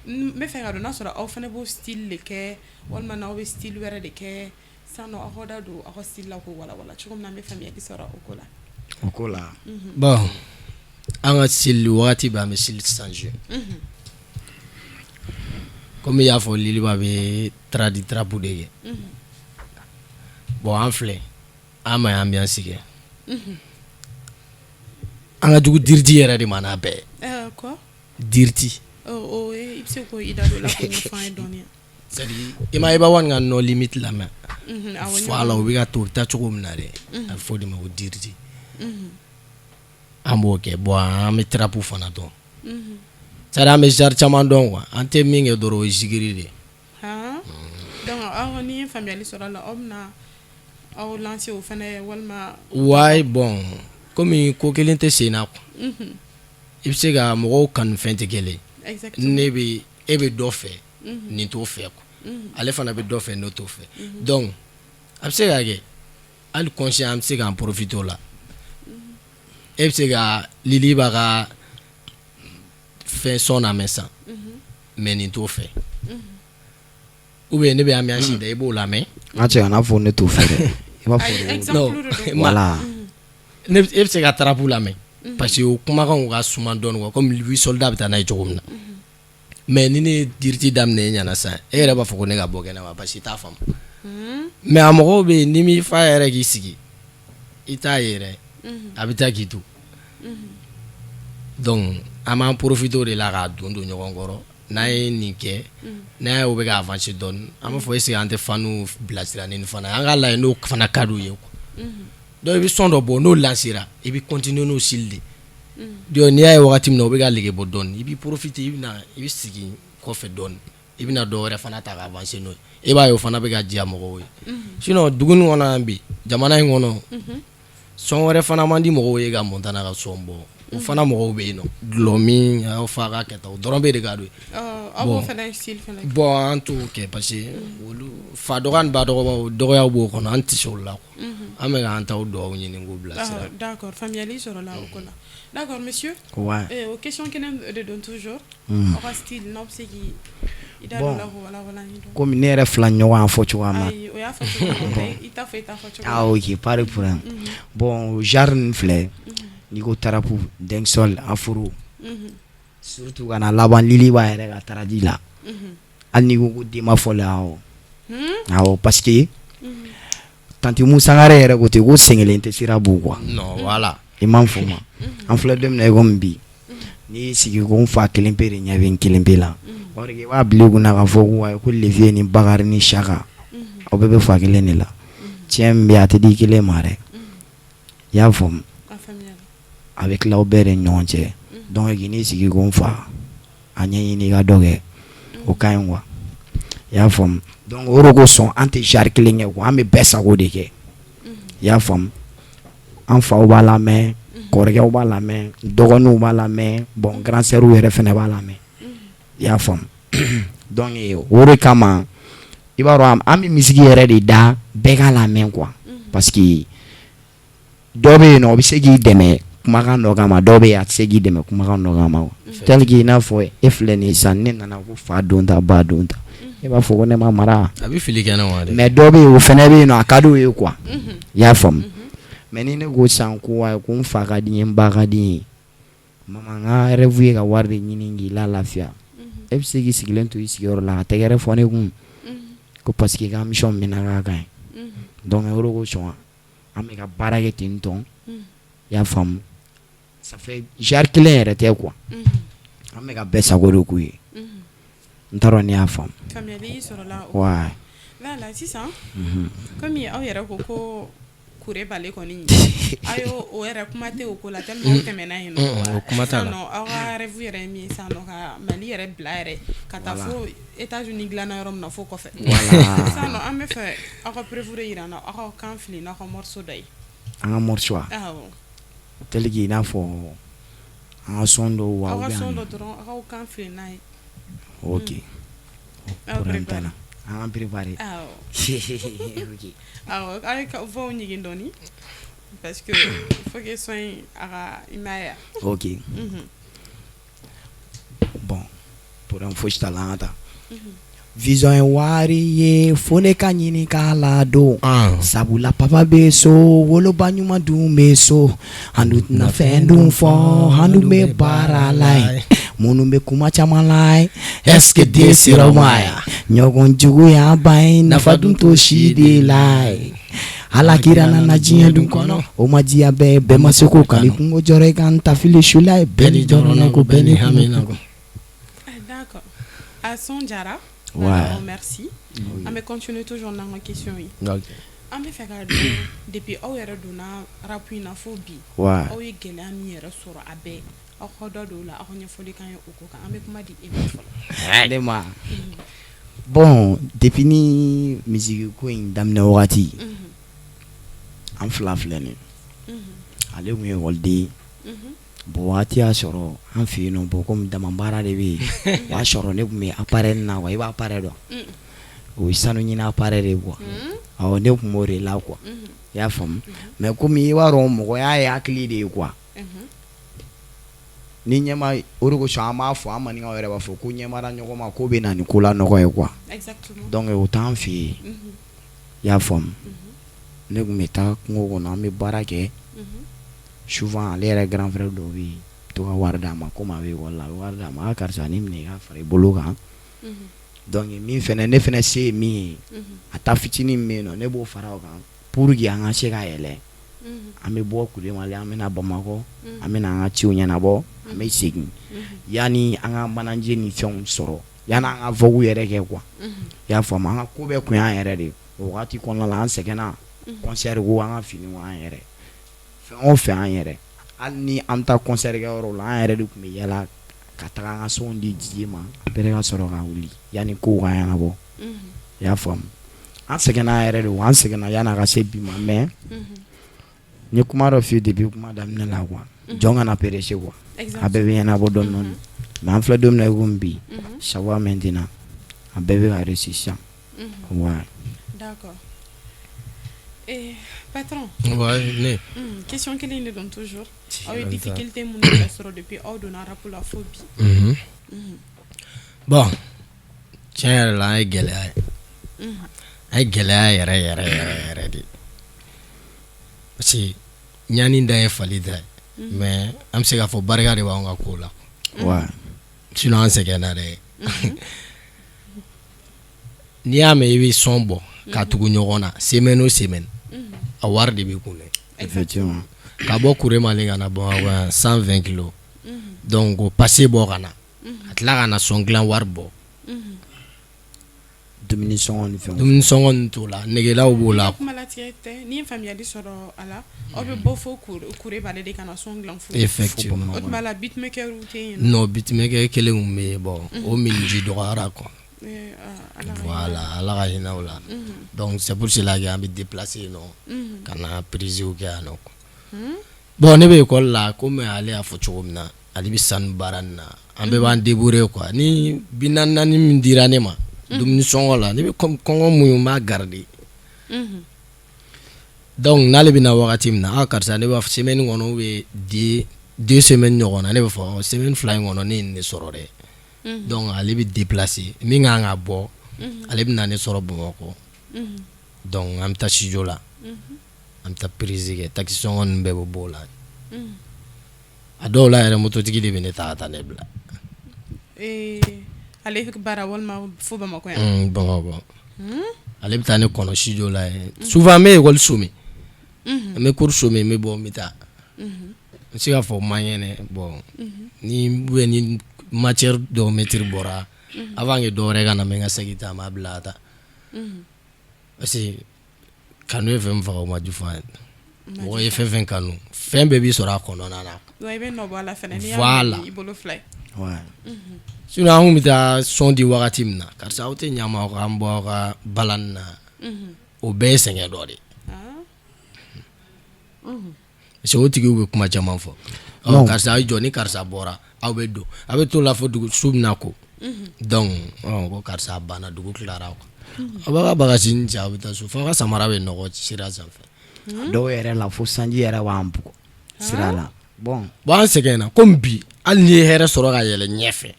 [SPEAKER 1] n bɛ fɛ ka dɔn n'a sɔrɔ aw fana b'o style de kɛ walima n'aw bɛ style wɛrɛ de kɛ. Sisan nɔ, aw ka da don aw ka style la k'o walawala cogo min na, an bɛ faamuyali sɔrɔ o ko la.
[SPEAKER 2] O ko la.
[SPEAKER 3] Bon, an ka style, wagati bɛɛ an bɛ style changer. Komi i y'a fɔ, Liliba bɛ tradi trap de kɛ. Bon, an filɛ, an ma ambiance kɛ, an ka jugu dirty yɛrɛ de ma n'a bɛɛ.
[SPEAKER 1] Quoi?
[SPEAKER 3] Dirty.
[SPEAKER 1] O i bɛ se k'o i da don o la k'o ɲɛfɔ an ye dɔɔni?
[SPEAKER 3] C'est à dire, i ma Iba One ka No Limit lamɛn?
[SPEAKER 1] Awɔ.
[SPEAKER 3] Voilà, o bɛ ka to, o bɛ taa cogo min na dɛ, a bɛ fɔ o de ma ko dirty. An b'o kɛ. Bon, an bɛ trap fana dɔn, c'est à dire an bɛ genre caman dɔn quoi. An tɛ min kɛ dɔrɔn, o ye zikiri de ye.
[SPEAKER 1] Han, donc aw, ni ye faamuyali sɔrɔ a la, aw bɛna aw lancer o fana walima?
[SPEAKER 3] Ouais, bon, komi ko kelen tɛ sen na quoi, i bɛ se ka mɔgɔw kanu, fɛn tɛ kelen. Ne bɛ, e bɛ dɔ fɛ, nin t'o fɛ quoi, ale fana bɛ dɔ fɛ, n'o t'o fɛ. Donc a bɛ se ka kɛ hali conscient, an bɛ se k'an profiter o la. E bɛ se ka Liliba ka fɛn son lamɛn sisan, mais nin t'o fɛ, ou bien ne bɛ ambiance da, i b'o lamɛn.
[SPEAKER 2] N ka cɛ, kana fɔ ne t'o fɛ dɛ, i b'a fɔ.
[SPEAKER 1] Exemple de don.
[SPEAKER 2] Voilà.
[SPEAKER 3] Ne, e bɛ se ka trap lamɛn parce que o kumakanw ka suma dɔɔni quoi, comme Louis Soldat bɛ taa n'a ye cogo min na. Mais ni ne ye dirty daminɛ e ɲɛna sisan, e yɛrɛ b'a fɔ ko ne ka bɔ kɛnɛ ma parce que i t'a faamu. Mais a mɔgɔw bɛ yen, n'i m'i fa yɛrɛ k'i sigi, i t'a ye yɛrɛ, a bɛ taa k'i to. Donc an b'an profiter o de la k'a don don ɲɔgɔn kɔrɔ. N'an ye nin kɛ, n'an ye o bɛ ka avancer dɔɔni, an b'a fɔ est ce que an tɛ faniw bilasira ni nin fana ye, an k'a lajɛ n'o fana ka d'u ye quoi. Donc i bɛ son dɔ bɔ, n'o lancera, i bɛ continuer n'o style de. Donc n'i y'a ye wagati min na o bɛ ka lege bɔ dɔɔni, i b'i profiter, i bɛ na, i bɛ segin kɔfɛ dɔɔni, i bɛna dɔ wɛrɛ fana ta ka avancer n'o ye. E b'a ye, o fana bɛ ka diya mɔgɔw ye. Sinon dugu in kɔnɔ yan bi, jamana in kɔnɔ, son wɛrɛ fana man di mɔgɔw ye ka Montana ka son bɔ. O fana mɔgɔw bɛ yen nɔ, dɔlɔ min aw fa ka kɛta, o dɔrɔn bɛ de ka d'u ye.
[SPEAKER 1] Aw b'o fana style fana kɛ?
[SPEAKER 3] Bon, an t'o kɛ parce que olu fa dɔgɔ ni ba dɔgɔbaw dɔgɔyaw b'o kɔnɔ, an tɛ se olu la quoi. An bɛ k'an taw dugawu ɲini k'u bilasira.
[SPEAKER 1] D'accord, faamuyali sɔrɔla o ko la. D'accord, monsieur.
[SPEAKER 2] Ouais.
[SPEAKER 1] O question kelen de don toujours. Aw ka style, n'aw bɛ se k'i i da don o la k'o walawala an ye dɔɔni.
[SPEAKER 2] Komi ne yɛrɛ fila ɲɔgɔn y'a fɔ cogoya min na.
[SPEAKER 1] Ayi, o y'a fɔ cogo min na, i t'a fɔ i t'a fɔ cogo.
[SPEAKER 2] Ah ok, pas de problème. Bon, genre ninnu filɛ, n'i ko trap, dancehall, afro, surtout ka na laban Liliba yɛrɛ ka tradi la, hali n'i ko ko den ma fɔlɔ, awɔ awɔ, parce que tantie Mu Sangare yɛrɛ ko ten ko sen kelen tɛ sira bon quoi.
[SPEAKER 3] Non, voilà.
[SPEAKER 2] I m'a fɔ ma, an filɛ don min na i komi bi, n'i y'i sigi ko n fa kelen pe de ɲɛ bɛ n kelen pe la, or que i b'a bila i kunna k'a fɔ ko ayi, ko Levieux ni Bakari ni Saka, aw bɛɛ bɛ fa kelen de la. Tiɲɛ min bɛ yen, a tɛ di kelen ma dɛ, i y'a faamu? A bɛ tila aw bɛɛ de ni ɲɔgɔn cɛ. Donc k'i n'i sigi ko n fa, a ɲɛɲini i ka dɔ kɛ, o ka ɲi quoi, i y'a faamu? Donc o de kosɔn an tɛ genre kelen kɛ quoi, an bɛ bɛɛ sago de kɛ, i y'a faamu? An faw b'a lamɛn, kɔrɔkɛw b'a lamɛn, dɔgɔninw b'a lamɛn, bon, grand sœurs yɛrɛ fana b'a lamɛn, i y'a faamu? Donc o de kama, i b'a dɔn, an bɛ musique yɛrɛ de da bɛɛ k'a lamɛn quoi, parce que dɔ bɛ yen nɔ, o bɛ se k'i dɛmɛ kumakan dɔ kama, dɔw bɛ yen, a tɛ se k'i dɛmɛ kumakan dɔ kama, tel que i n'a fɔ e filɛ nin ye sisan, ne nana ko fa don ta, ba don ta, e b'a fɔ ko ne ma mara.
[SPEAKER 3] A bɛ fili kɛnɛ ma dɛ.
[SPEAKER 2] Mais dɔ bɛ yen, o fana bɛ yen nɔ, a ka d'o ye quoi, i y'a faamu? Mais ni ne ko sisan ko ayi, ko n fa ka di n ye, n ba ka di n ye, mama, n ka rêve ye ka wari de ɲini k'i la lafiya, e bɛ se k'i sigilen to i sigiyɔrɔ la ka tɛgɛrɛ fɔ ne kun ko parce que i ka mission bɛ na k'a ka ɲi. Donc o de kosɔn an bɛ ka baara kɛ ten tɔn, i y'a faamu? Ça fait genre kelen yɛrɛ tɛ quoi, an bɛ ka bɛɛ sago de k'u ye. N t'a dɔn n'i y'a faamu.
[SPEAKER 1] Faamuyali sɔrɔla o.
[SPEAKER 2] Ouais.
[SPEAKER 1] Voilà, sisan, komi aw yɛrɛ ko ko Kurebale kɔni a y'o o yɛrɛ kuma tɛ o ko la tellement o tɛmɛna yen nɔ.
[SPEAKER 3] O kuma t'a la.
[SPEAKER 1] Sisan nɔ, aw ka rêve yɛrɛ ye min ye sisan nɔ, ka Mali yɛrɛ bila yɛrɛ ka taa fo États-Unis dilanna yɔrɔ min na, fo kɔfɛ. Sisan nɔ, an bɛ fɛ aw ka preuve de yira an na, aw ka kan fili n'aw ka morceau dɔ ye.
[SPEAKER 2] An ka morceau wa?
[SPEAKER 1] Awɔ.
[SPEAKER 2] Tel que i n'a fɔ an ka son dɔw wa?
[SPEAKER 1] Aw ka
[SPEAKER 2] ou bien
[SPEAKER 1] son dɔ dɔrɔn, aw ka kan fili n'a ye.
[SPEAKER 2] Ok.
[SPEAKER 1] Aw
[SPEAKER 2] Problème t'a
[SPEAKER 1] préparé.
[SPEAKER 2] la, an k'an préparer.
[SPEAKER 1] Awɔ.
[SPEAKER 2] Ok.
[SPEAKER 1] Awɔ, a ye voix ɲigin dɔɔni parce que faut que son in a ka, i m'a ye wa?
[SPEAKER 2] Ok. Bon, problème fosi t'a la, an ka taa. Vision ye wari ye, fo ne ka ɲini k'a ladon. Sabula papa bɛ so, woloba ɲuman dun bɛ so, an dun tɛna fɛn dun fɔ, an dun bɛ baara la ye. Minnu bɛ kuma caman la ye, est ce que den sera ma ye? Ɲɔgɔn juguya ban ye, nafa dun t'o si de la ye. Ala kira nana diɲɛ dun kɔnɔ, o ma diya bɛɛ ye, bɛɛ ma se k'o kan. Ni kungo jɔra i kan, ta fili su la ye, bɛɛ ni jɔrɔna ko, bɛɛ ni hamina ko.
[SPEAKER 1] Ah, d'accord. A son jara.
[SPEAKER 2] Ouais.
[SPEAKER 1] Alors, merci. An bɛ continuer toujours n'an ka question ye.
[SPEAKER 3] Ok.
[SPEAKER 1] An bɛ fɛ k'a dɔn, depuis aw yɛrɛ donna rap in na fo bi, aw ye gɛlɛya min yɛrɛ sɔrɔ a bɛɛ, aw ka dɔ don o la, aw ka ɲɛfɔli kan ye o ko kan. An bɛ kuma di e ma fɔlɔ.
[SPEAKER 2] Ne ma, bon, depuis ni musique ko in daminɛ wagati, an fila filɛ nin ye. Ale tun ye ekɔliden ye. Bon, wagati y'a sɔrɔ an fɛ yen nɔ, bon, komi dama baara de bɛ yen, o y'a sɔrɔ ne tun bɛ appareil na quoi. I b'a appareil dɔn, o ye sanu ɲini appareil de ye quoi. Awɔ, ne tun b'o de la quoi, i y'a faamu. Mais komi i b'a dɔn, mɔgɔya ye hakili de ye quoi. Ni ɲɛma o de kosɔn an b'a fɔ, an maninkaw yɛrɛ b'a fɔ ko ɲɛmara ɲɔgɔn ma ko bɛ na ni ko la nɔgɔ ye quoi. Donc o t'an fɛ yen, i y'a faamu. Ne tun bɛ taa kungo kɔnɔ, an bɛ baara kɛ. Souvent ale yɛrɛ grand frère dɔw bɛ yen, to ka wari d'a ma, komi a bɛ ekɔli la, a bɛ wari d'a ma: a karisa, nin minɛ, i ka fara i bolo kan. Donc min fɛnɛ, ne fɛnɛ se ye min ye, a ta fitinin min bɛ yen nɔ, ne b'o fara o kan pour que an ka se ka yɛlɛ. An bɛ bɔ Kuremale, an bɛ na Bamakɔ, an bɛ na an ka ciw ɲɛnabɔ, an bɛ segin, yanni an ka manager ni fɛnw sɔrɔ, yanni an ka vogue yɛrɛ kɛ quoi, i y'a faamu. An ka ko bɛɛ kun y'an yɛrɛ de ye o wagati kɔnɔna la. An sɛgɛnna concert ko, an ka fini ko an yɛrɛ, fɛn o fɛn an yɛrɛ. Hali ni an bɛ taa concert kɛ yɔrɔ la, an yɛrɛ de tun bɛ yala ka taga an ka sonw di DJ ma, après ka sɔrɔ ka wuli yanni kow ka ɲɛnabɔ, i y'a faamu. An sɛgɛnna yɛrɛ de, an sɛgɛnna yanni a ka se bi ma. Mais n ye kuma dɔ f'i ye depuis kuma daminɛ la quoi, jɔn kana presser quoi, a bɛɛ bɛ ɲɛnabɔ dɔɔni dɔɔni. Mais an filɛ don min na i komi bi, ça va maintenant, a bɛɛ bɛ ka réussir sisan, ouais.
[SPEAKER 1] D'accord. Eh, patron.
[SPEAKER 3] Ouais, ne.
[SPEAKER 1] Question kelen de don toujours. Aw ye difficulté minnu yɛrɛ sɔrɔ depuis aw donna rap la fo bi?
[SPEAKER 3] Bon, tiɲɛ yɛrɛ la, an ye gɛlɛya ye. An ye gɛlɛya yɛrɛ yɛrɛ yɛrɛ yɛrɛ de. Parce que ɲani da ye fali da ye. Mais an bɛ se k'a fɔ barika de b'anw ka ko la. Sinon an sɛgɛnna dɛ. N'i y'a mɛn i bɛ son bɔ ka tugu ɲɔgɔn na semaine o semaine, a wari de b'i kun dɛ.
[SPEAKER 2] Effectivement.
[SPEAKER 3] Ka bɔ Kuremale ka na Bamakɔ yan, 120 kilos. Donc o passe bɔ ka na. Ka tila ka na son dilan wari bɔ.
[SPEAKER 2] Dumuni sɔngɔ ni fɛnw.
[SPEAKER 3] Dumuni sɔngɔ ninnu t'o la, negelaw b'o la.
[SPEAKER 1] Kuma latigɛ tɛ, ni ye faamuyali sɔrɔ a la, aw bɛ bɔ fo Kurebale de ka na son dilan fo.
[SPEAKER 3] Effectivement.
[SPEAKER 1] O tuma la, beatmaker tɛ yen nɔ?
[SPEAKER 3] Non, beatmaker kelen kun bɛ yen, bon, o miniji dɔgɔyara quoi.
[SPEAKER 1] Eh, ah, Ala ka.
[SPEAKER 3] Voilà, Ala ka hinɛ o la. Donc c'est pour cela que an bɛ déplacer yen nɔ ka na prise kɛ yan nɔ quoi. Bon, ne bɛ école la, komi ale y'a fɔ cogo min na, ale bɛ sanu baara nin na. An bɛɛ b'an débrouiller quoi. Ni 40 naani min dira ne ma dumuni sɔngɔ la, ne bɛ kɔngɔ muɲu, n b'a garder. Donc n'ale bɛ na wagati min na, ah karisa, ne b'a fɔ semaine kɔnɔ ou bien 2 semaines ɲɔgɔn na, ne bɛ fɔ semaine 2 in kɔnɔ ne ye nin de sɔrɔ dɛ. Donc ale bɛ déplacer, min kan ka bɔ, ale bɛ na ne sɔrɔ Bamakɔ. Donc an bɛ taa studio la, an bɛ taa prise kɛ, taxi sɔngɔ ninnu bɛɛ bɛ bɔ o la. A dɔw la yɛrɛ, mototigi de bɛ ne ta ka taa ne bila.
[SPEAKER 1] Eh, ale baara walima fo Bamakɔ yan?
[SPEAKER 3] Bamakɔ. Ale bɛ taa ne kɔnɔ studio la yen. Souvent n bɛ école sommer. N bɛ cours sommer, n bɛ bɔ, n bɛ taa. N bɛ se k'a fɔ n man kɛnɛ, bon, ni ou bien ni matière dɔw maître bɔra avant que dɔw wɛrɛ ka na, n bɛ n ka sac ta, n b'a bila ka taa. Parce que kanu ye fɛn min faga, o ma ju fɔ an ye. Mɔgɔ ye fɛn fɛn kanu, fɛn bɛɛ b'i sɔrɔ a kɔnɔna na.
[SPEAKER 1] I bɛ nɔ bɔ a la fɛnɛ n'i y'a
[SPEAKER 3] Voilà.
[SPEAKER 1] minɛ i bolo fila ye.
[SPEAKER 3] Sinon an kun bɛ taa son di wagati min na, karisa aw tɛ ɲa ma aw ka n bɔ aw ka balani na, o bɛɛ ye sɛgɛn dɔ de ye. Parce que o tigiw bɛ kuma caman fɔ.
[SPEAKER 2] Non.
[SPEAKER 3] Karisa a ye jɔ, ni karisa bɔra aw bɛ don, a bɛ t'o la fo dugu su bɛna ko. Donc ko karisa a banna, dugu tilara quoi. Aw b'a ka bagasi ni cɛ, aw bɛ taa so fo aw ka samara bɛ nɔgɔ sira sanfɛ.
[SPEAKER 2] Dɔw yɛrɛ la fo sanji yɛrɛ b'an bugɔ sira la. Bon.
[SPEAKER 3] Bon, an sɛgɛnna komi bi, hali n'i ye hɛrɛ sɔrɔ ka yɛlɛ ɲɛfɛ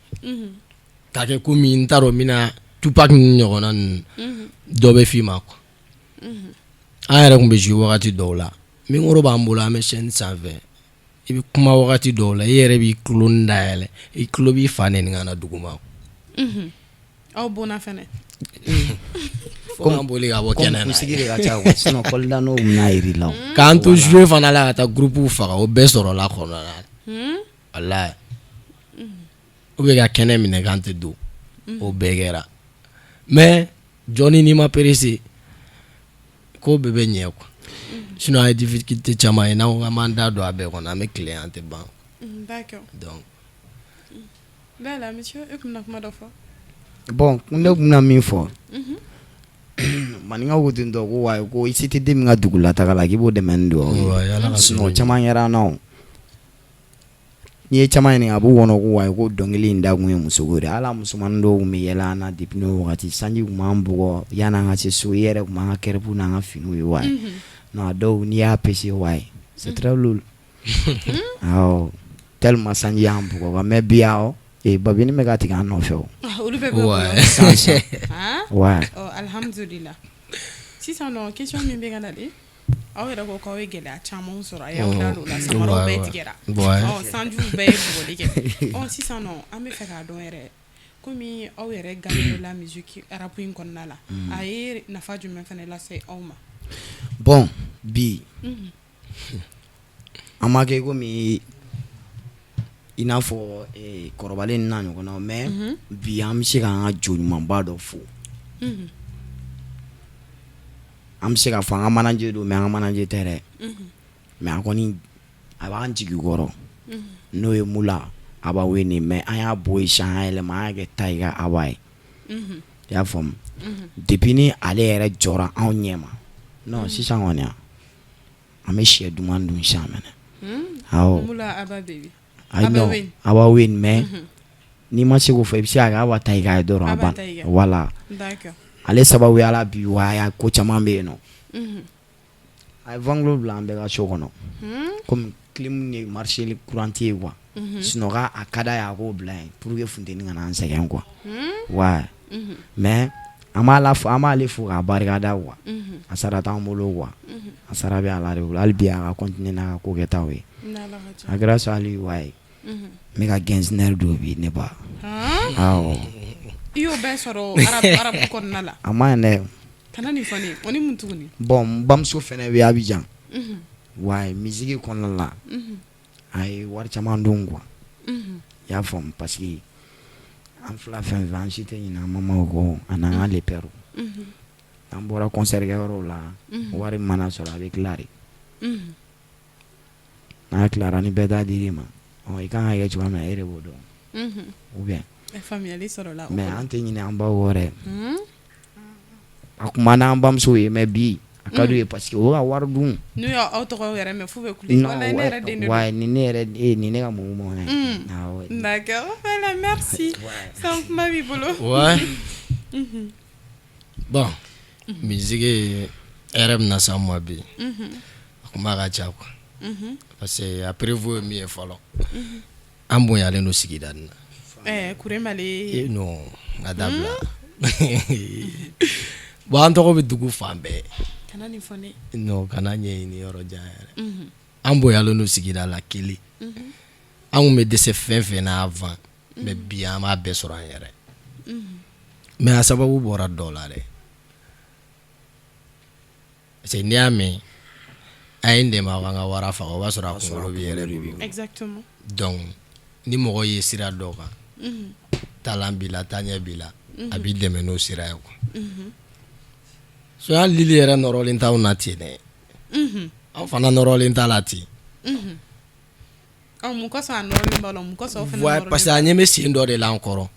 [SPEAKER 3] k'a kɛ komi n t'a dɔn n bɛna Tupac ninnu ɲɔgɔnna ninnu, dɔ bɛ f'i ma quoi. An yɛrɛ tun bɛ jouer wagati dɔw la, micro b'an bolo, an bɛ chaîne sanfɛ, i bɛ kuma wagati dɔw la, i yɛrɛ b'i tulo dayɛlɛ, i tulo b'i fa nɛni ka na duguma.
[SPEAKER 1] Aw bonna fɛnɛ.
[SPEAKER 3] Fo k'an boli ka bɔ
[SPEAKER 2] Comme
[SPEAKER 3] kɛnɛ na.
[SPEAKER 2] Kunsigi de ka ca quoi, sinon kɔlidanow bɛna yir'i la o.
[SPEAKER 3] K'an to jouer fana la ka taa groupe faga, o bɛɛ sɔrɔla kɔnɔna na. Walayi. Ou bien ka kɛnɛ minɛ k'an tɛ don, o bɛɛ kɛra. Mais jɔnni n'i ma pressé, ko bɛɛ bɛ ɲɛ quoi. Sinon an ye difficulté caman ye, n'an ko k'an b'an da don a bɛɛ kɔnɔ, an bɛ tilen, an tɛ ban.
[SPEAKER 1] D'accord.
[SPEAKER 3] Donc
[SPEAKER 1] Voilà, monsieur, e kun bɛna kuma dɔ fɔ.
[SPEAKER 2] Bon, ne tun bɛna min fɔ, maninkaw ko ten tɔ ko wayi, ko i se tɛ den min ka dugulataga la, k'i b'o dɛmɛ ni dugawu ye.
[SPEAKER 3] Ouais, Ala ka
[SPEAKER 2] Sinon
[SPEAKER 3] sini.
[SPEAKER 2] Caman kɛra an na o. N'i ye caman ɲininka, a b'u kɔnɔ ko wayi, ko dɔnkili in da kun ye musoko de ye. Hali a musomanin dɔw tun bɛ yɛlɛ an na depuis n'o wagati, sanji tun b'an bugɔ yan'an ka se so, i yɛrɛ tun b'an ka kɛrɛpu n'an ka finiw ye wayi. Non, a dɔw n'i y'a pêché wayi, c'est très lourd. Awɔ, tellement sanji y'an bugɔ, mais bi awɔ, babini bɛ ka tigɛ an nɔfɛ o.
[SPEAKER 1] Ah, olu bɛɛ bɛ
[SPEAKER 2] Sisan sisan.
[SPEAKER 1] Ah?
[SPEAKER 2] Ouais.
[SPEAKER 1] Oh, alhamdulillah. Sisan nɔ, question min bɛ ka na de, aw yɛrɛ ko k'aw ye gɛlɛya caman sɔrɔ, a y'aw da don o la, samaraw bɛɛ tigɛra. Ɔ, sanjiw bɛɛ ye bugɔli kɛ. Ɔ, sisan nɔ, an bɛ fɛ k'a dɔn yɛrɛ, komi aw yɛrɛ gagnera la musique rap in kɔnɔna la, a ye nafa jumɛn fana lase aw ma?
[SPEAKER 2] Bon, bi an ma kɛ komi i n'a fɔ kɔrɔbalen n'a ɲɔgɔnnaw, mais bi an bɛ se k'an ka jo ɲumanba dɔ fo. An bɛ se k'a fɔ an ka manager don, mais an ka manager tɛ dɛ, mais a kɔni a b'an jigi kɔrɔ, n'o ye Mula Abaweni, mais an y'a bɔ yen sisan, an y'a yɛlɛma, an y'a kɛ Tayiga Aba ye. I y'a faamu? Depuis ni ale yɛrɛ jɔra anw ɲɛ ma, non, sisan kɔni an bɛ sɛ duman dun sisan mɛnɛ. Awɔ.
[SPEAKER 1] Mula Aba baby.
[SPEAKER 2] Ayi, non,
[SPEAKER 1] Abaweni.
[SPEAKER 2] Abaweni, mais n'i ma se k'o fɔ, i bɛ se k'a kɛ Aba Tayiga ye dɔrɔn a
[SPEAKER 1] Aba
[SPEAKER 2] ban.
[SPEAKER 1] Tayiga.
[SPEAKER 2] Voilà.
[SPEAKER 1] D'accord.
[SPEAKER 2] Ale sababuya la bi wa ko caman bɛ yen nɔ. A ye ventilo bila an bɛɛ ka so kɔnɔ, komi clim ni marché courant tɛ yen quoi. Sinon k'a a ka d'a ye a k'o bila yen pour que funteni kana an sɛgɛn quoi. Ouais. Mais an b'a la fo, an b'ale fo k'a barikada quoi. A sara t'an bolo quoi. A sara bɛ Ala de bolo. Hali bi a ka continuer n'a ka ko kɛtaw ye.
[SPEAKER 1] N'Ala ka
[SPEAKER 2] A kɛra sa hali wayi. N bɛ ka getzner don bi ne ba.
[SPEAKER 1] Han?
[SPEAKER 2] Awɔ.
[SPEAKER 1] I y'o bɛɛ sɔrɔ rap kɔnɔna la.
[SPEAKER 2] A ma ɲi dɛ.
[SPEAKER 1] Kana nin fɔ ne ye. O ni mun tuguni?
[SPEAKER 2] Bon, n bamuso fɛnɛ bɛ Abidjan. Wayi, musique kɔnɔna la, a ye wari caman don quoi. I y'a faamu? Parce que an fila fɛn fɛn, an si tɛ ɲinɛ an mamaw kɔ ani an ka le père. N'an bɔra concert kɛyɔrɔw la, wari mana sɔrɔ, a bɛ tila de. N'a tilara, ni bɛɛ ta dir'i ma, ɔ, i kan ka kɛ cogoya min na, e de b'o dɔn. Ou bien?
[SPEAKER 1] Faamuyali sɔrɔla o
[SPEAKER 2] Mais
[SPEAKER 1] kɔnɔ.
[SPEAKER 2] An tɛ ɲinɛ an baw kɔ dɛ. A kun man d'an bamusow ye, mais bi a ka d'u ye parce que o ka wari dun.
[SPEAKER 1] N'u y'aw tɔgɔ yɛrɛ mɛn f'u bɛ kule.
[SPEAKER 2] Non,
[SPEAKER 1] Walayi ne yɛrɛ den de don.
[SPEAKER 2] ouais, ni ne yɛrɛ ni ne ka mɔgɔ mɔgɔ ye. Awɔ.
[SPEAKER 1] D'accord. Voilà, merci. San kuma b'i bolo.
[SPEAKER 3] Ouais. Bon, musique hɛrɛ bɛna s'an ma bi. A kuma ka ca quoi. Parce que a prévu ye min ye fɔlɔ. An bonyalen don sigida nin na.
[SPEAKER 1] Kure Mali.
[SPEAKER 3] Eh non, a dabila. Bon, an tɔgɔ bɛ dugu fan bɛɛ.
[SPEAKER 1] Kana nin fɔ ne.
[SPEAKER 3] Non, kana ɲɛɲini yɔrɔ jan yɛrɛ. An bonyalen don sigida la kelen. An kun bɛ dɛsɛ fɛn fɛn na avant. Mais bi an b'a bɛɛ sɔrɔ an yɛrɛ. Mais a sababu bɔra dɔ la dɛ. Parce que n'i y'a mɛn a ye n dɛmɛ aw ka n ka wara faga, o b'a sɔrɔ a kunkolo b'i yɛrɛ bolo.
[SPEAKER 1] Exactement.
[SPEAKER 3] Donc ni mɔgɔ ye sira dɔ kan, talan b'i la, taaɲɛ b'i la, a b'i dɛmɛ n'o sira ye quoi. So hali lili yɛrɛ nɔrɔlen t'anw na ten dɛ. An fana nɔrɔlen t'a la ten.
[SPEAKER 1] Mun kosɔn a nɔrɔlen b'a la? Mun kosɔn aw fana nɔrɔlen?
[SPEAKER 3] Parce que a ɲɛ bɛ sen dɔ de la an kɔrɔ,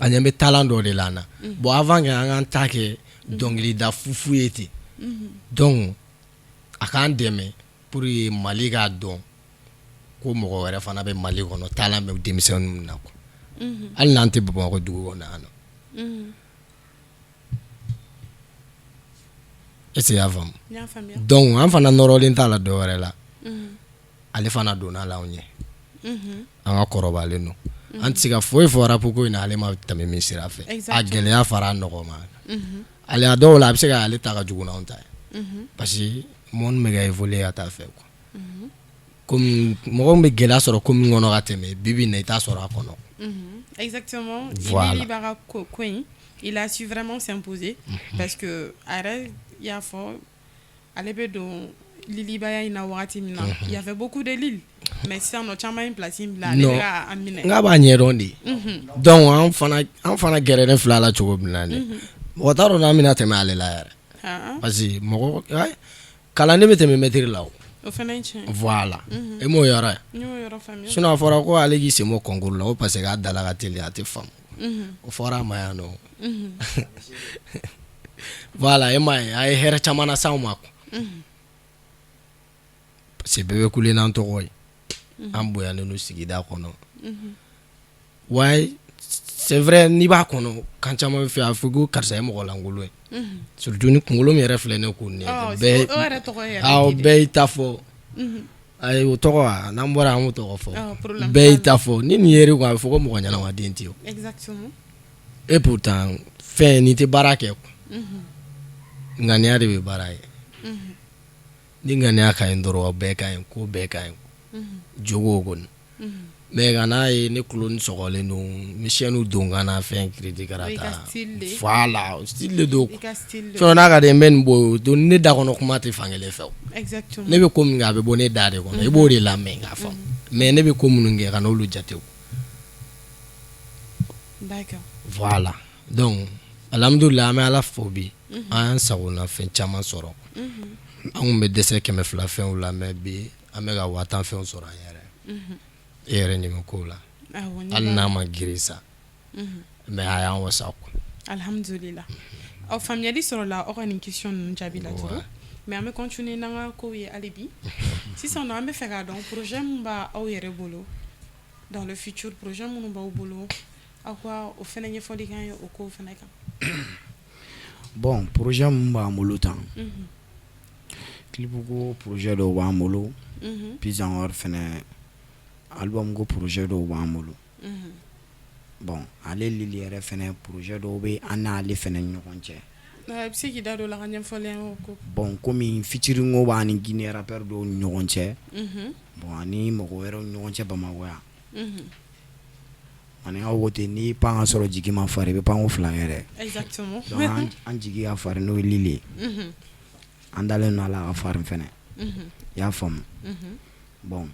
[SPEAKER 3] a ɲɛ bɛ talent dɔ de la an na. Bon, avant que an k'an ta kɛ dɔnkilida fufu ye ten, donc a k'an dɛmɛ pour que Mali k'a dɔn ko mɔgɔ wɛrɛ fana bɛ Mali kɔnɔ, talent bɛ denmisɛnnin na quoi. Hali n'an tɛ Bamakɔ dugu kɔnɔ yan nɔ. Est-ce que i y'a faamu? Donc an fana nɔrɔlen t'a la dɔ wɛrɛ la. Ale fana donna a la anw ɲɛ, an ka kɔrɔbalen don. An tɛ se ka foyi fɔ rap ko in na ale ma tɛmɛ min sira fɛ. A gɛlɛya fara a nɔgɔ ma. Ale a dɔw la, a bɛ se ka ale ta ka jugu n'anw ta ye, parce que monde bɛ ka évoluer ka taa fɛ quoi. Comme mɔgɔ min bɛ gɛlɛya sɔrɔ ko min kɔnɔ ka tɛmɛ, bi bi in na, i t'a sɔrɔ a kɔnɔ.
[SPEAKER 1] Exactement.
[SPEAKER 3] Voilà.
[SPEAKER 1] Lili b'a ka ko in, il a su vraiment s'imposer, parce que a yɛrɛ y'a fɔ, ale bɛ don Lilibaya in na wagati min na, il y avait beaucoup de Lil, mais sisan nɔ, caman ye place in bila, ale bɛ ka a minɛ.
[SPEAKER 3] N k'a b'a ɲɛdɔn de. Donc an fana gɛrɛlen filɛ a la cogo min na dɛ, mɔgɔ t'a dɔn n'an bɛna tɛmɛ ale la yɛrɛ, parce que mɔgɔ kalanden bɛ tɛmɛ mɛtiri la o.
[SPEAKER 1] O fana ye tiɲɛ.
[SPEAKER 3] Voilà, e m'o yɔrɔ ye.
[SPEAKER 1] N y'o yɔrɔ faamuya.
[SPEAKER 3] Sinon a fɔra ko ale k'i sen bɔ concours la, o parce que a dala ka teli, a tɛ faamu. O fɔra a ma yan nɔ. Voilà, e m'a ye, a ye hɛrɛ caman las'anw ma quoi, parce que bɛɛ bɛ kule n'an tɔgɔ ye, an bonyanen don sigida kɔnɔ. Ouais, c'est vrai, n'i b'a kɔnɔ, kan caman bɛ fɛ a fɔ ko karisa ye mɔgɔ lankolon ye, surtout ni kunkolo min yɛrɛ filɛ ne kun nin ye. Bɛɛ
[SPEAKER 1] O yɛrɛ tɔgɔ yɛrɛ.
[SPEAKER 3] Awɔ, bɛɛ y'i ta fɔ. Ayi, o tɔgɔ a n'an bɔra, an b'o tɔgɔ fɔ.
[SPEAKER 1] Problème.
[SPEAKER 3] Bɛɛ y'i ta fɔ. Ni nin yer'i kun, a bɛ fɔ ko mɔgɔ ɲɛnamaden tɛ o. Et pourtant fɛn n'i tɛ baara kɛ quoi, ŋaniya de bɛ baara kɛ. Ni ŋaniya ka ɲi dɔrɔn, bɛɛ ka ɲi, ko bɛɛ ka ɲi, jogo kɔni. Mais ka n'a ye ne tulo ni sɔgɔlen don, n bɛ chaîne don ka na fɛn kiriti
[SPEAKER 1] O y'i ka
[SPEAKER 3] karata.
[SPEAKER 1] Style de ye.
[SPEAKER 3] Voilà, style de don.
[SPEAKER 1] I ka style de.
[SPEAKER 3] Sinon n'a ka di n bɛ nin bɔ don ne da kɔnɔ, kuma tɛ fankelen fɛ o. Ne bɛ ko min kɛ, a bɛ bɔ ne da de kɔnɔ, i b'o de lamɛn k'a faamu. Mais ne bɛ ko minnu kɛ, ka n'olu jate o. Voilà, donc alhamdulilah, an bɛ Ala fo bi, an y'an sagona fɛn caman sɔrɔ. An kun bɛ dɛsɛ 200 fɛnw la, mais bi an bɛ ka 10 000 fɛnw sɔrɔ an yɛrɛ. E yɛrɛ ɲɛ bɛ kow la. Hali n'a ma girin sa, mais a y'an wasa quoi.
[SPEAKER 1] Alhamdulillah. Aw faamuyali sɔrɔla aw ka nin question ninnu jaabi la trop. Mais an bɛ continuer n'an ka kow ye hali bi. Sisan nɔ, an bɛ fɛ k'a dɔn projet min b'a aw yɛrɛ bolo dans le futur, projet minnu b'aw bolo, aw ka o fana ɲɛfɔli k'an ye o kow fana kan.
[SPEAKER 2] Bon, projet min b'an bolo tan, clip ko projet dɔw b'an bolo, puis encore fɛnɛ album ko projet dɔw b'an bolo. Bon, ale Lili yɛrɛ fɛnɛ, projet dɔw bɛ an n'ale fɛnɛ ni ɲɔgɔn cɛ.
[SPEAKER 1] I bɛ se k'i da don o la ka ɲɛfɔli kɛ o ko.
[SPEAKER 2] Bon, komi featuring ko b'an ni Guinée rappeur dɔw ni ɲɔgɔn cɛ, bon, ani mɔgɔ wɛrɛw ni ɲɔgɔn cɛ Bamakɔ yan. Ani aw ko ten, n'i pan ka sɔrɔ jigi ma farin, i bɛ pan ko fila kɛ dɛ. Donc an jigi ka farin, n'o ye Lili ye. An dalen don a la a ka farin fɛnɛ. I y'a faamu? Bon,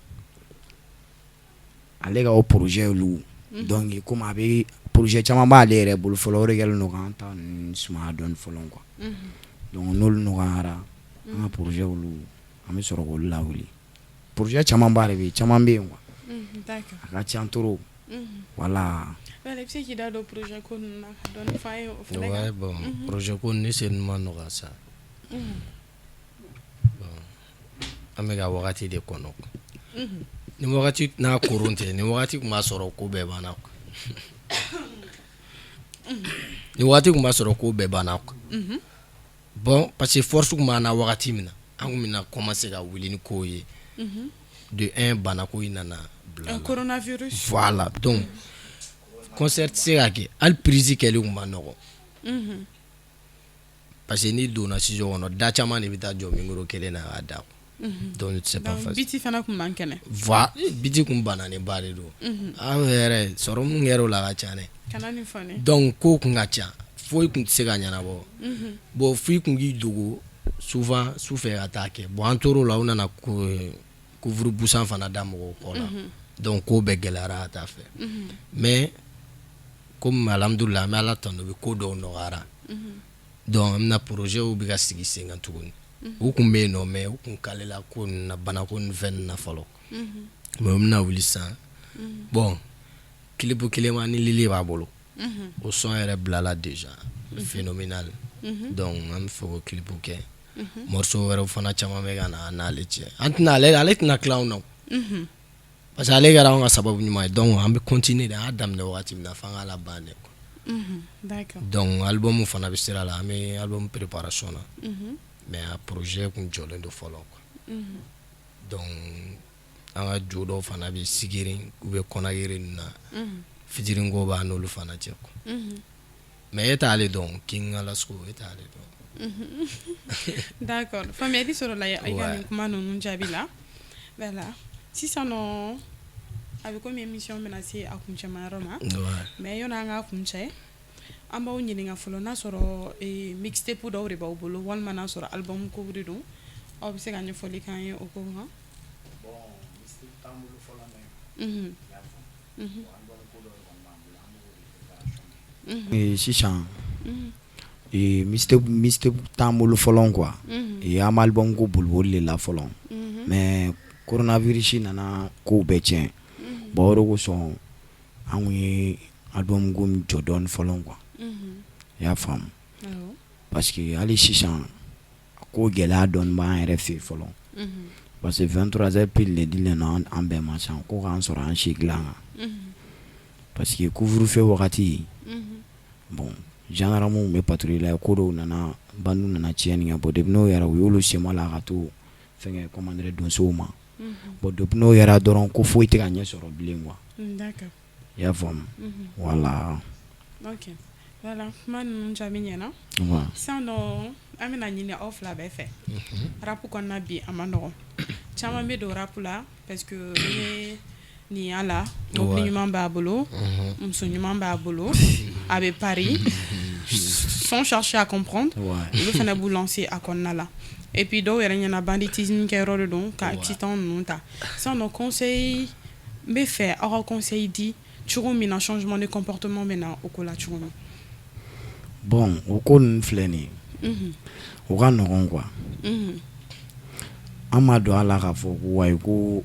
[SPEAKER 2] ale ka o projet olu, donc komi a bɛ projet caman b'ale yɛrɛ bolo fɔlɔ, o de kɛlen don k'an ta ninnu sumaya dɔɔni fɔlɔ quoi. Donc n'olu nɔgɔyara, an ka projet olu, an bɛ sɔrɔ k'olu lawuli. Projet camanba de bɛ yen, caman bɛ yen quoi. A ka ca trop. Voilà.
[SPEAKER 1] Wala, i bɛ se k'i da don projet ko ninnu na ka dɔɔni fɔ an ye o fana kan.
[SPEAKER 3] Ouais, bon, projet ko ne sen ma nɔgɔya sa. Bon, an bɛ ka wagati de kɔnɔ. Ni wagati n'a koron tɛ, ni wagati tun b'a sɔrɔ ko bɛɛ banna quoi. Ni wagati tun b'a sɔrɔ ko bɛɛ banna quoi. Bon, parce que force tun b'an na wagati min na, an tun bɛna commencer ka wuli ni kow ye. De un, banako in nana bila la.
[SPEAKER 1] Coronavirus.
[SPEAKER 3] Voilà, donc concert tɛ se ka kɛ, hali prise kɛli tun ma nɔgɔn. Parce que n'i donna studio kɔnɔ, da caman de bɛ taa jɔ micro kelen na k'a da. Donc c'est pas
[SPEAKER 1] Donc
[SPEAKER 3] facile.
[SPEAKER 1] Biti fana tun man kɛnɛ.
[SPEAKER 3] Voilà, biti kun bananen ba de don. An yɛrɛ sɔrɔ mun kɛra o la ka ca dɛ.
[SPEAKER 1] Kana nin fɔ ne.
[SPEAKER 3] Donc ko kun ka ca, foyi kun tɛ se ka ɲɛnabɔ. Bon, f'i kun k'i dogo souvent sufɛ ka taa kɛ. Bon, an tor'o la, u nana couvre busan fana da mɔgɔw kɔ la. Donc ko bɛɛ gɛlɛyara ka taa fɛ. Mais comme alhamdulillah, an bɛ Ala tanu bi, ko dɔw nɔgɔyara. Donc an bɛna projet bɛ ka sigi sen kan tuguni. U kun bɛ yen nɔ, mais u kun kalela ko ninnu na, banako ni fɛn ninnu na fɔlɔ, mais u bɛna wuli sisan. Bon, clip kelen ma ni Lili b'a bolo, o son yɛrɛ bilala déjà, phénoménal. Donc an bɛ fɛ k'o clip kɛ. Morceau wɛrɛw fana caman bɛ ka na an n'ale cɛ. An tɛna ale tɛna tila anw na o, parce que ale kɛra anw ka sababu ɲuman ye. Donc an bɛ continuer de, an y'a daminɛ wagati min na, f'an k'a laban de quoi. Donc album fana bɛ sira la, an bɛ album préparation na, mais a projet kun jɔlen don fɔlɔ quoi. Donc an ka jo dɔw fana bɛ Sigiri ou bɛ Kɔnakiri ninnu na, featuring ko b'an n'olu fana cɛ quoi. Mais e t'ale dɔn, King Alasko, e t'ale dɔn.
[SPEAKER 1] D'accord, faamuyali sɔrɔla i ka nin kuma ninnu jaabi la. Voilà, sisan nɔ a bɛ komi émission bɛna se a kuncɛma yɔrɔ ma, mais yanni an k'a kuncɛ, an b'aw ɲininka fɔlɔ n'a sɔrɔ mixtape dɔw de b'aw bolo, walima n'a sɔrɔ album ko de don. Aw bɛ se ka ɲɛfɔli k'an ye o ko kan?
[SPEAKER 2] Bon, mixtape t'an bolo fɔlɔ, mais i y'a faamu. Bon, album ko dɔ de kɔni b'an bolo, an bɛ k'o de préparation kɛ. Sisan mixtape t'an bolo fɔlɔ quoi. An bɛ album ko boliboli de la fɔlɔ, mais coronavirus nana kow bɛɛ tiɲɛ. Bon, o de kosɔn an kun ye album ko jɔ dɔɔni fɔlɔ quoi. I y'a faamu? Parce que hali sisan a ko gɛlɛya dɔɔni b'an yɛrɛ fɛ yen fɔlɔ, parce que 23 heures pile de dilen don an bɛɛ ma sisan ko k'an sɔrɔ an si dilan kan, parce que couvre-feu wagati, bon, gendarmes bɛ patrouille la, ko dɔw nana, bandiw nana tiɲɛni kɛ. Bon, depuis n'o yɛrɛ u y'olu senbɔ a la ka to fɛnkɛ, comment dirais, donsow ma. Bon, depuis n'o yɛrɛ dɔrɔn, ko foyi tɛ ka ɲɛ sɔrɔ bilen quoi. I y'a faamu? Voilà.
[SPEAKER 1] Ok, voilà, kuma ninnu jaabi ɲɛna. Sisan nɔ an bɛna ɲini aw fila bɛɛ fɛ. Rap kɔnɔna bi a ma nɔgɔn, caman bɛ don rap la parce que n ye nin y'a la, mobili ɲuman b'a bolo, muso ɲuman b'a bolo, a bɛ Paris, sans chercher à comprendre, olu fana b'u lancer a kɔnɔna la. Et puis dɔw yɛrɛ ɲɛna banditisme kɛyɔrɔ de don ka accident ninnu ta. Sisan nɔ conseil n bɛ fɛ aw ka conseil di cogo min na changement de comportement bɛ na o ko la cogo min.
[SPEAKER 2] Bon, o ko ninnu filɛ nin ye, o ka nɔgɔn quoi. An ma don a la k'a fɔ ko wayi, ko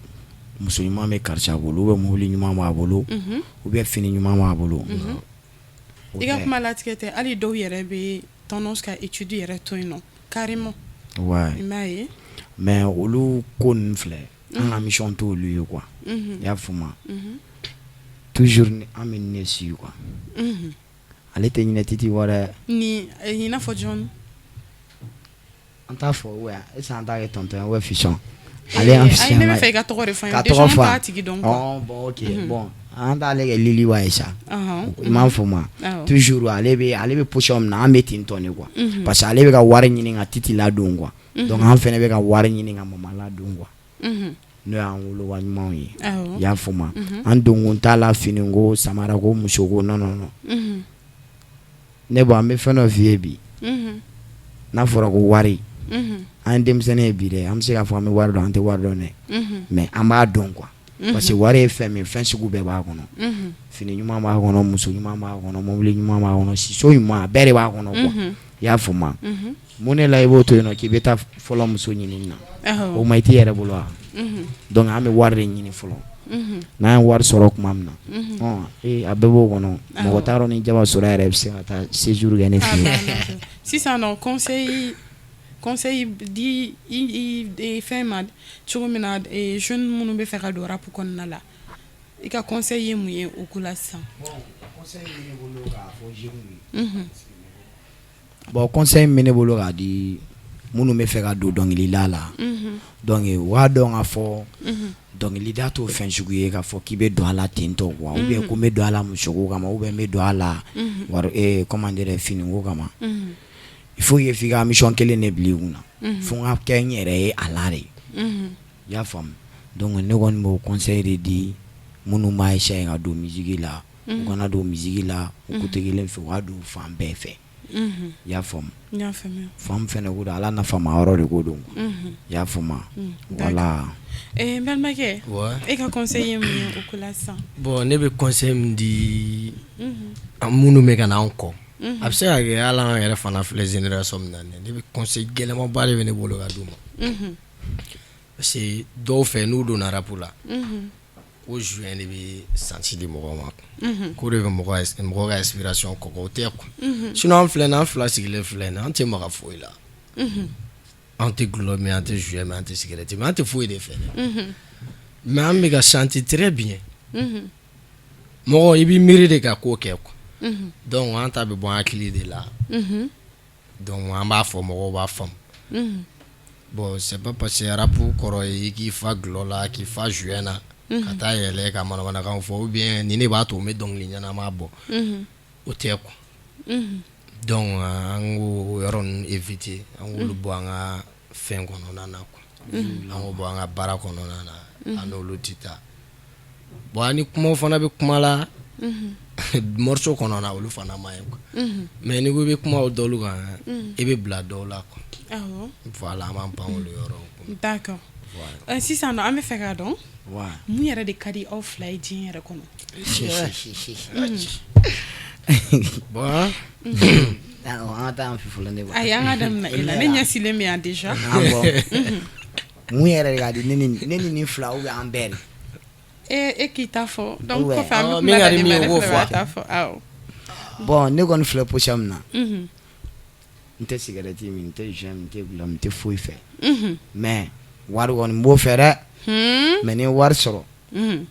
[SPEAKER 2] muso ɲuman bɛ karisa bolo, ou bien mobili ɲuman b'a bolo, ou bien fini ɲuman b'a bolo.
[SPEAKER 1] I ka kuma latigɛ tɛ, hali dɔw yɛrɛ bɛ tendance ka étude yɛrɛ to yen nɔ carrément. I m'a ye?
[SPEAKER 2] Mais olu ko ninnu filɛ, an ka mission t'olu ye quoi. I y'a faamu? Toujours an bɛ nin de suit quoi. Ale tɛ ɲinɛ Titi kɔ dɛ.
[SPEAKER 1] Ni i n'a fɔ jɔn?
[SPEAKER 2] An t'a fɔ ouais, est ce que an t'a kɛ tonton ye ou bien fiston ale y'an?
[SPEAKER 1] Ayi, ne bɛ fɛ i ka tɔgɔ de fɔ n ye.
[SPEAKER 2] Ka
[SPEAKER 1] déjà
[SPEAKER 2] tɔgɔ
[SPEAKER 1] an
[SPEAKER 2] fɔ.
[SPEAKER 1] t'a tigi dɔn quoi.
[SPEAKER 2] Oh bon, ok, bon, an t'ale kɛ Lili wa ye sa. I m'a faamu?
[SPEAKER 1] Awɔ.
[SPEAKER 2] Toujours ale bɛ position min na, an bɛ ten tɔ de quoi, parce que ale bɛ ka wari ɲini ka Titi ladon quoi. Donc an fɛnɛ bɛ ka wari ɲini ka mama ladon quoi, n'o y'an woloba ɲumanw ye. I y'a faamu? An donkun t'a la finiko, samarako, musoko, non non non. Ne bon, an bɛ fɛn dɔ f'i ye bi. N'a fɔra ko wari, an ye denmisɛnnin ye bi dɛ, an bɛ se k'a fɔ an bɛ wari dɔn, an tɛ wari dɔn dɛ, mais an b'a dɔn quoi, parce que wari ye fɛn min, fɛn sugu bɛɛ b'a kɔnɔ. Fini ɲuman b'a kɔnɔ, muso ɲuman b'a kɔnɔ, mobili ɲuman b'a kɔnɔ, siso ɲuman, a bɛɛ de b'a kɔnɔ quoi. I y'a faamu? Mun de la i b'o to yen nɔ k'i bɛ taa fɔlɔ muso ɲini na? O ma i t'i yɛrɛ bolo wa? Donc an bɛ wari de ɲini fɔlɔ. N'an ye wari sɔrɔ tuma min na, ɔn ee, a bɛɛ b'o kɔnɔ. Mɔgɔ t'a dɔn ni jaba sɔrɔ yɛrɛ bɛ se ka taa séjour kɛ ne fɛ yen.
[SPEAKER 1] Sisan nɔ conseil di i fɛn ma cogo min na, jeune minnu bɛ fɛ ka don rap kɔnɔna la, i ka conseil ye mun ye o ko la sisan?
[SPEAKER 2] Conseil min bɛ ne bolo k'a fɔ jeunes ye, bon, conseil min bɛ ne bolo k'a di minnu bɛ fɛ ka don dɔnkilida la, donc u k'a dɔn k'a fɔ dɔnkilida t'o fɛn sugu ye k'a fɔ k'i bɛ don a la ten tɔ quoi, ou bien ko n bɛ don a la musoko kama, ou bien n bɛ don a la wari, comment dire, finiko kama. Il faut que f'i ka mission kelen de bila i kunna, fo n ka kɛ n yɛrɛ ye a la de. I y'a faamu? Donc ne kɔni b'o conseil de di minnu b'a essayer ka don musique la, u kana don musique la u côté kelen fɛ, u ka don fan bɛɛ fɛ. I y'a faamu?
[SPEAKER 1] N y'a faamuya.
[SPEAKER 2] Fan min fɛnɛ ko don, ala nafama yɔrɔ de ko don. I y'a faamu? Voilà.
[SPEAKER 1] N balimakɛ, e ka conseil ye mun ye o ko la sisan?
[SPEAKER 3] Bon, ne bɛ conseil min di an minnu bɛ ka na an kɔ A bɛ se ka kɛ hali an yɛrɛ fana filɛ génération min na nin ye, ne bɛ conseil gɛlɛnmanba de bɛ ne bolo ka d'u ma, parce que dɔw fɛ, n'u donna rap la, ko joint de bɛ sens di mɔgɔw ma, k'o de bɛ mɔgɔ ka inspiration kɔgɔ. O tɛ quoi. Sinon an filɛ nin ye, an fila sigilen filɛ nin ye, an tɛ maga foyi la, an tɛ dɔlɔ min, an tɛ joint min, an tɛ cigarette min, an tɛ foyi de fɛ dɛ, mais an bɛ ka chanter très bien. Mɔgɔ, i b'i miiri de ka ko kɛ quoi. Donc an ta bɛ bɔ an hakili de la. Donc an b'a fɔ, mɔgɔw b'a faamu. Bon, c'est pas parce que rap kɔrɔ ye i k'i fa dɔlɔ la, k'i fa joint na, ka taa yɛlɛ ka manamanakanw fɔ, ou bien nin de b'a to n bɛ dɔnkili ɲɛnama bɔ, o tɛ quoi. Donc an k'o yɔrɔ ninnu éviter, an k'olu bɔ an ka fɛn kɔnɔna na quoi, an k'o bɔ an ka baara kɔnɔna na, an n'olu tɛ taa. Bon, ani kumaw fana bɛ kuma la morceau kɔnɔna, olu fana ma ɲi quoi. Mais n'i ko i bɛ kuma o dɔw kan, i bɛ bila dɔw la quoi. Voilà, an b'an pan olu yɔrɔw kunna.
[SPEAKER 1] D'accord.
[SPEAKER 3] Voilà.
[SPEAKER 1] Sisan nɔ, an bɛ fɛ k'a dɔn mun yɛrɛ de ka di aw fila ye diɲɛ yɛrɛ kɔnɔ?
[SPEAKER 3] Bon.
[SPEAKER 2] An ka taa yan fɛ fɔlɔ, ne ba.
[SPEAKER 1] Ayi, an ka daminɛ e la, ne ɲɛsilen bɛ yan déjà.
[SPEAKER 2] Ah bon, mun yɛrɛ de ka di ne ni nin fila ou bien an bɛɛ de?
[SPEAKER 1] E k'i ta fɔ, donc
[SPEAKER 2] Ouais.
[SPEAKER 1] kɔfɛ an bɛ
[SPEAKER 3] Awɔ,
[SPEAKER 1] kuma
[SPEAKER 3] min ka di
[SPEAKER 1] d'ale
[SPEAKER 3] min
[SPEAKER 1] ma,
[SPEAKER 3] ye,
[SPEAKER 1] ale
[SPEAKER 3] o k'o
[SPEAKER 1] fana
[SPEAKER 3] fɔ.
[SPEAKER 1] b'a ta fɔ, awɔ.
[SPEAKER 2] Bon, ne kɔni filɛ position min na, n tɛ cigarette min, n tɛ joint min, n tɛ dɔlɔ min, n tɛ foyi fɛ, mais wari kɔni, n b'o fɛ dɛ. Mais ni n ye wari sɔrɔ, n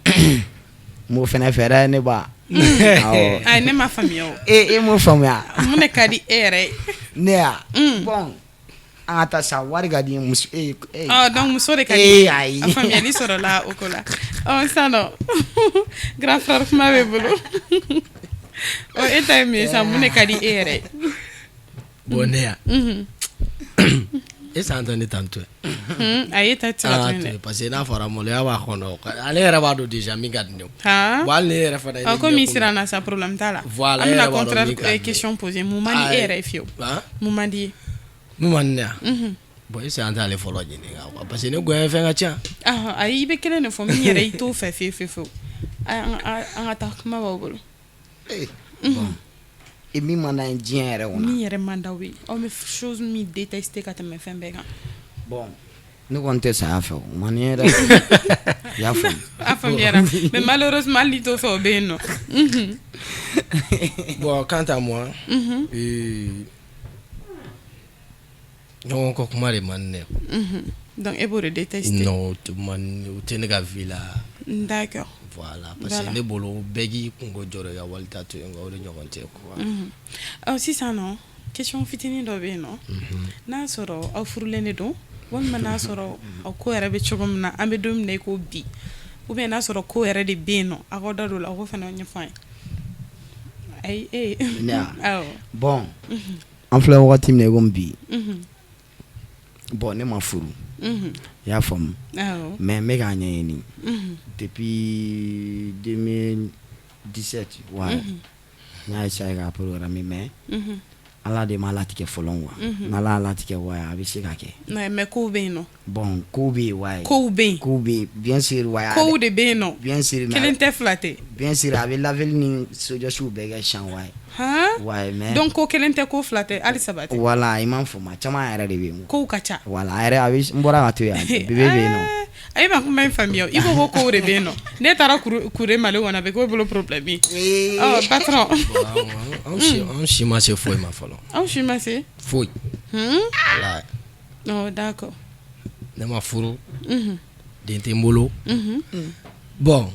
[SPEAKER 2] b'o fɛnɛ fɛ dɛ, ne ba, awɔ.
[SPEAKER 1] Ayi, ne ma faamuya o.
[SPEAKER 2] E m'o faamuya?
[SPEAKER 1] Mun de ka di e yɛrɛ ye?
[SPEAKER 2] Ne ya, bon, an ka taa sa, wari ka di muso e e.
[SPEAKER 1] Ɔ, donc muso de ka di.
[SPEAKER 2] Eh, ayi.
[SPEAKER 1] A faamuyali sɔrɔla o ko la. Ɔ, sisan nɔ, grand frère, kuma bɛ bolo. Ɔ, e ta ye mun ye sisan? Mun de ka di e yɛrɛ ye?
[SPEAKER 3] Bon, ne ya, e san tɛ ne tan to.
[SPEAKER 1] Ayi, e ta tɛ se ka to yen dɛ.
[SPEAKER 3] Parce que n'a fɔra maloya b'a kɔnɔ, ale yɛrɛ b'a dɔn déjà min ka di ne ye.
[SPEAKER 1] Han.
[SPEAKER 3] Bon, hali ne yɛrɛ fana ye.
[SPEAKER 1] Ɔ, komi i siranna sa, problème t'a la.
[SPEAKER 3] Voilà,
[SPEAKER 1] an
[SPEAKER 3] e
[SPEAKER 1] bɛna
[SPEAKER 3] yɛrɛ b'a dɔn
[SPEAKER 1] contraire
[SPEAKER 3] min ka di ne ye.
[SPEAKER 1] question poser. Mun man di e yɛrɛ ye fiyewu?
[SPEAKER 3] Han?
[SPEAKER 1] Mun man di ye?
[SPEAKER 3] Mun man di ne ya? Bon, est ce que an t'ale fɔlɔ ɲininka quoi, parce que ne goya fɛn ka ca.
[SPEAKER 1] Ah, ayi, i bɛ kelen de fɔ, min yɛrɛ i t'o fɛ fiyewu fiyewu fiyewu. An ka taa, kuma b'aw bolo.
[SPEAKER 2] Bon, e min man d'an ye diɲɛ yɛrɛ kɔnɔ?
[SPEAKER 1] Min yɛrɛ man d'aw ye, aw bɛ chose min détester ka tɛmɛ fɛn bɛɛ kan.
[SPEAKER 2] Bon, ne kɔni tɛ saya fɛ, o man di n ye dɛ, i y'a faamu?
[SPEAKER 1] A faamuyara, mais malheureusement, hali n'i t'o fɛ, o bɛ yen nɔ.
[SPEAKER 3] Bon, quant à moi, ɲɔgɔn kɔ kuma de man di ne ye.
[SPEAKER 1] Donc e b'o de détester?
[SPEAKER 3] Non, o tɛ man, o tɛ ne ka vie la.
[SPEAKER 1] D'accord.
[SPEAKER 3] Voilà, parce que ne bolo, bɛɛ k'i kungo jɔrɔ, i ka walita to yen quoi, o de ɲɔgɔn tɛ quoi.
[SPEAKER 1] Ɔ, sisan nɔ, question fitinin dɔ bɛ yen nɔ. N'a y'a sɔrɔ aw furulen de don, walima n'a sɔrɔ aw ko yɛrɛ bɛ cogo min na, an bɛ don min na i ko bi, ou bien n'a sɔrɔ ko yɛrɛ de bɛ yen nɔ, aw k'aw da don o la, aw k'o fana ɲɛfɔ an ye. Ayi, e.
[SPEAKER 2] Ne ya?
[SPEAKER 1] Awɔ.
[SPEAKER 2] Bon, an filɛ wagati min na i komi bi, bon, ne ma furu, i y'a faamu?
[SPEAKER 1] Awɔ.
[SPEAKER 2] Mais n bɛ k'a ɲɛɲini depuis 2017. Ouais, n y'a essayé k'a programmer, mais Ala de m'a latigɛ fɔlɔ quoi. N'Ala y'a latigɛ, ouais, a bɛ se ka kɛ.
[SPEAKER 1] Ouais, mais kow bɛ yen nɔ.
[SPEAKER 2] Bon, kow bɛ yen, ouais.
[SPEAKER 1] Kow bɛ yen.
[SPEAKER 2] Kow bɛ yen, bien sûr, ouais.
[SPEAKER 1] Kow de bɛ yen nɔ.
[SPEAKER 2] Bien sûr, mais
[SPEAKER 1] Kelen tɛ, fila tɛ.
[SPEAKER 2] Bien sûr, a bɛ laveli ni sojɔsiw bɛɛ kɛ sisan, ouais.
[SPEAKER 1] Han.
[SPEAKER 2] Ouais, mais
[SPEAKER 1] Donc ko kelen tɛ, ko fila tɛ, hali saba tɛ.
[SPEAKER 2] Voilà, i m'a faamu, a caman yɛrɛ de bɛ yen.
[SPEAKER 1] Kow ka ca.
[SPEAKER 2] Voilà, a yɛrɛ a bɛ n bɔra ka to yan, bébé bɛ yen nɔ.
[SPEAKER 1] A ye ma kuma in faamuya o. I ko ko kow de bɛ yen nɔ, ne taara kure Mali kɔnɔ, a bɛ k'o bolo problème ye. Ɔ, patron.
[SPEAKER 3] Bon, anw si ma se foyi ma fɔlɔ.
[SPEAKER 1] Aw si ma se?
[SPEAKER 3] Foyi. Walahi.
[SPEAKER 1] Oh, d'accord.
[SPEAKER 3] Ne ma furu, den tɛ n bolo. Bon.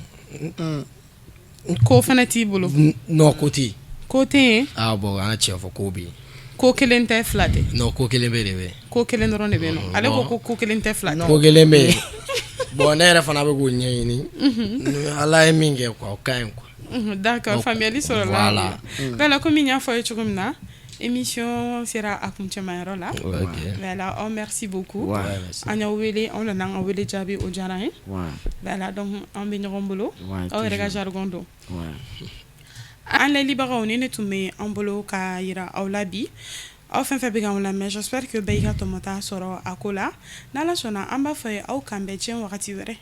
[SPEAKER 1] Ko fana t'i bolo?
[SPEAKER 3] Non, ko tɛ yen.
[SPEAKER 1] Ko tɛ yen?
[SPEAKER 3] Ah bon, an ka tiɲɛ fɔ, ko bɛ yen.
[SPEAKER 1] Ko kelen tɛ, fila tɛ?
[SPEAKER 3] Non, ko kelen bɛ de bɛ yen.
[SPEAKER 1] Ko kelen dɔrɔn de bɛ yen nɔ. Ale ko ko ko kelen tɛ, fila tɛ.
[SPEAKER 3] Ko kelen bɛ yen. Bon, ne yɛrɛ fana bɛ k'o ɲɛɲini. Ni Ala ye min kɛ quoi, o ka ɲi quoi.
[SPEAKER 1] D'accord, faamuyali sɔrɔla.
[SPEAKER 3] Voilà.
[SPEAKER 1] Voilà, komi n y'a fɔ aw ye cogo min na, émission sera a kuncɛmayɔrɔ la. Voilà, oh, merci beaucoup.
[SPEAKER 2] Ouais.
[SPEAKER 3] Merci.
[SPEAKER 1] An y'aw wele, aw nana an ka wele jaabi, o diyara an ye. Voilà, donc an bɛ ɲɔgɔn bolo. Aw yɛrɛ ka
[SPEAKER 2] Toujours.
[SPEAKER 1] jargon don. An layɛlibagaw, ni ne tun bɛ an bolo ka yira aw la bi, aw fɛn fɛn bɛ k'anw lamɛn, j'espère que bɛɛ y'i ka tɔmɔta sɔrɔ a ko la. N'Ala sɔnna, an b'a fɔ ye aw kan bɛn diɲɛ wagati wɛrɛ.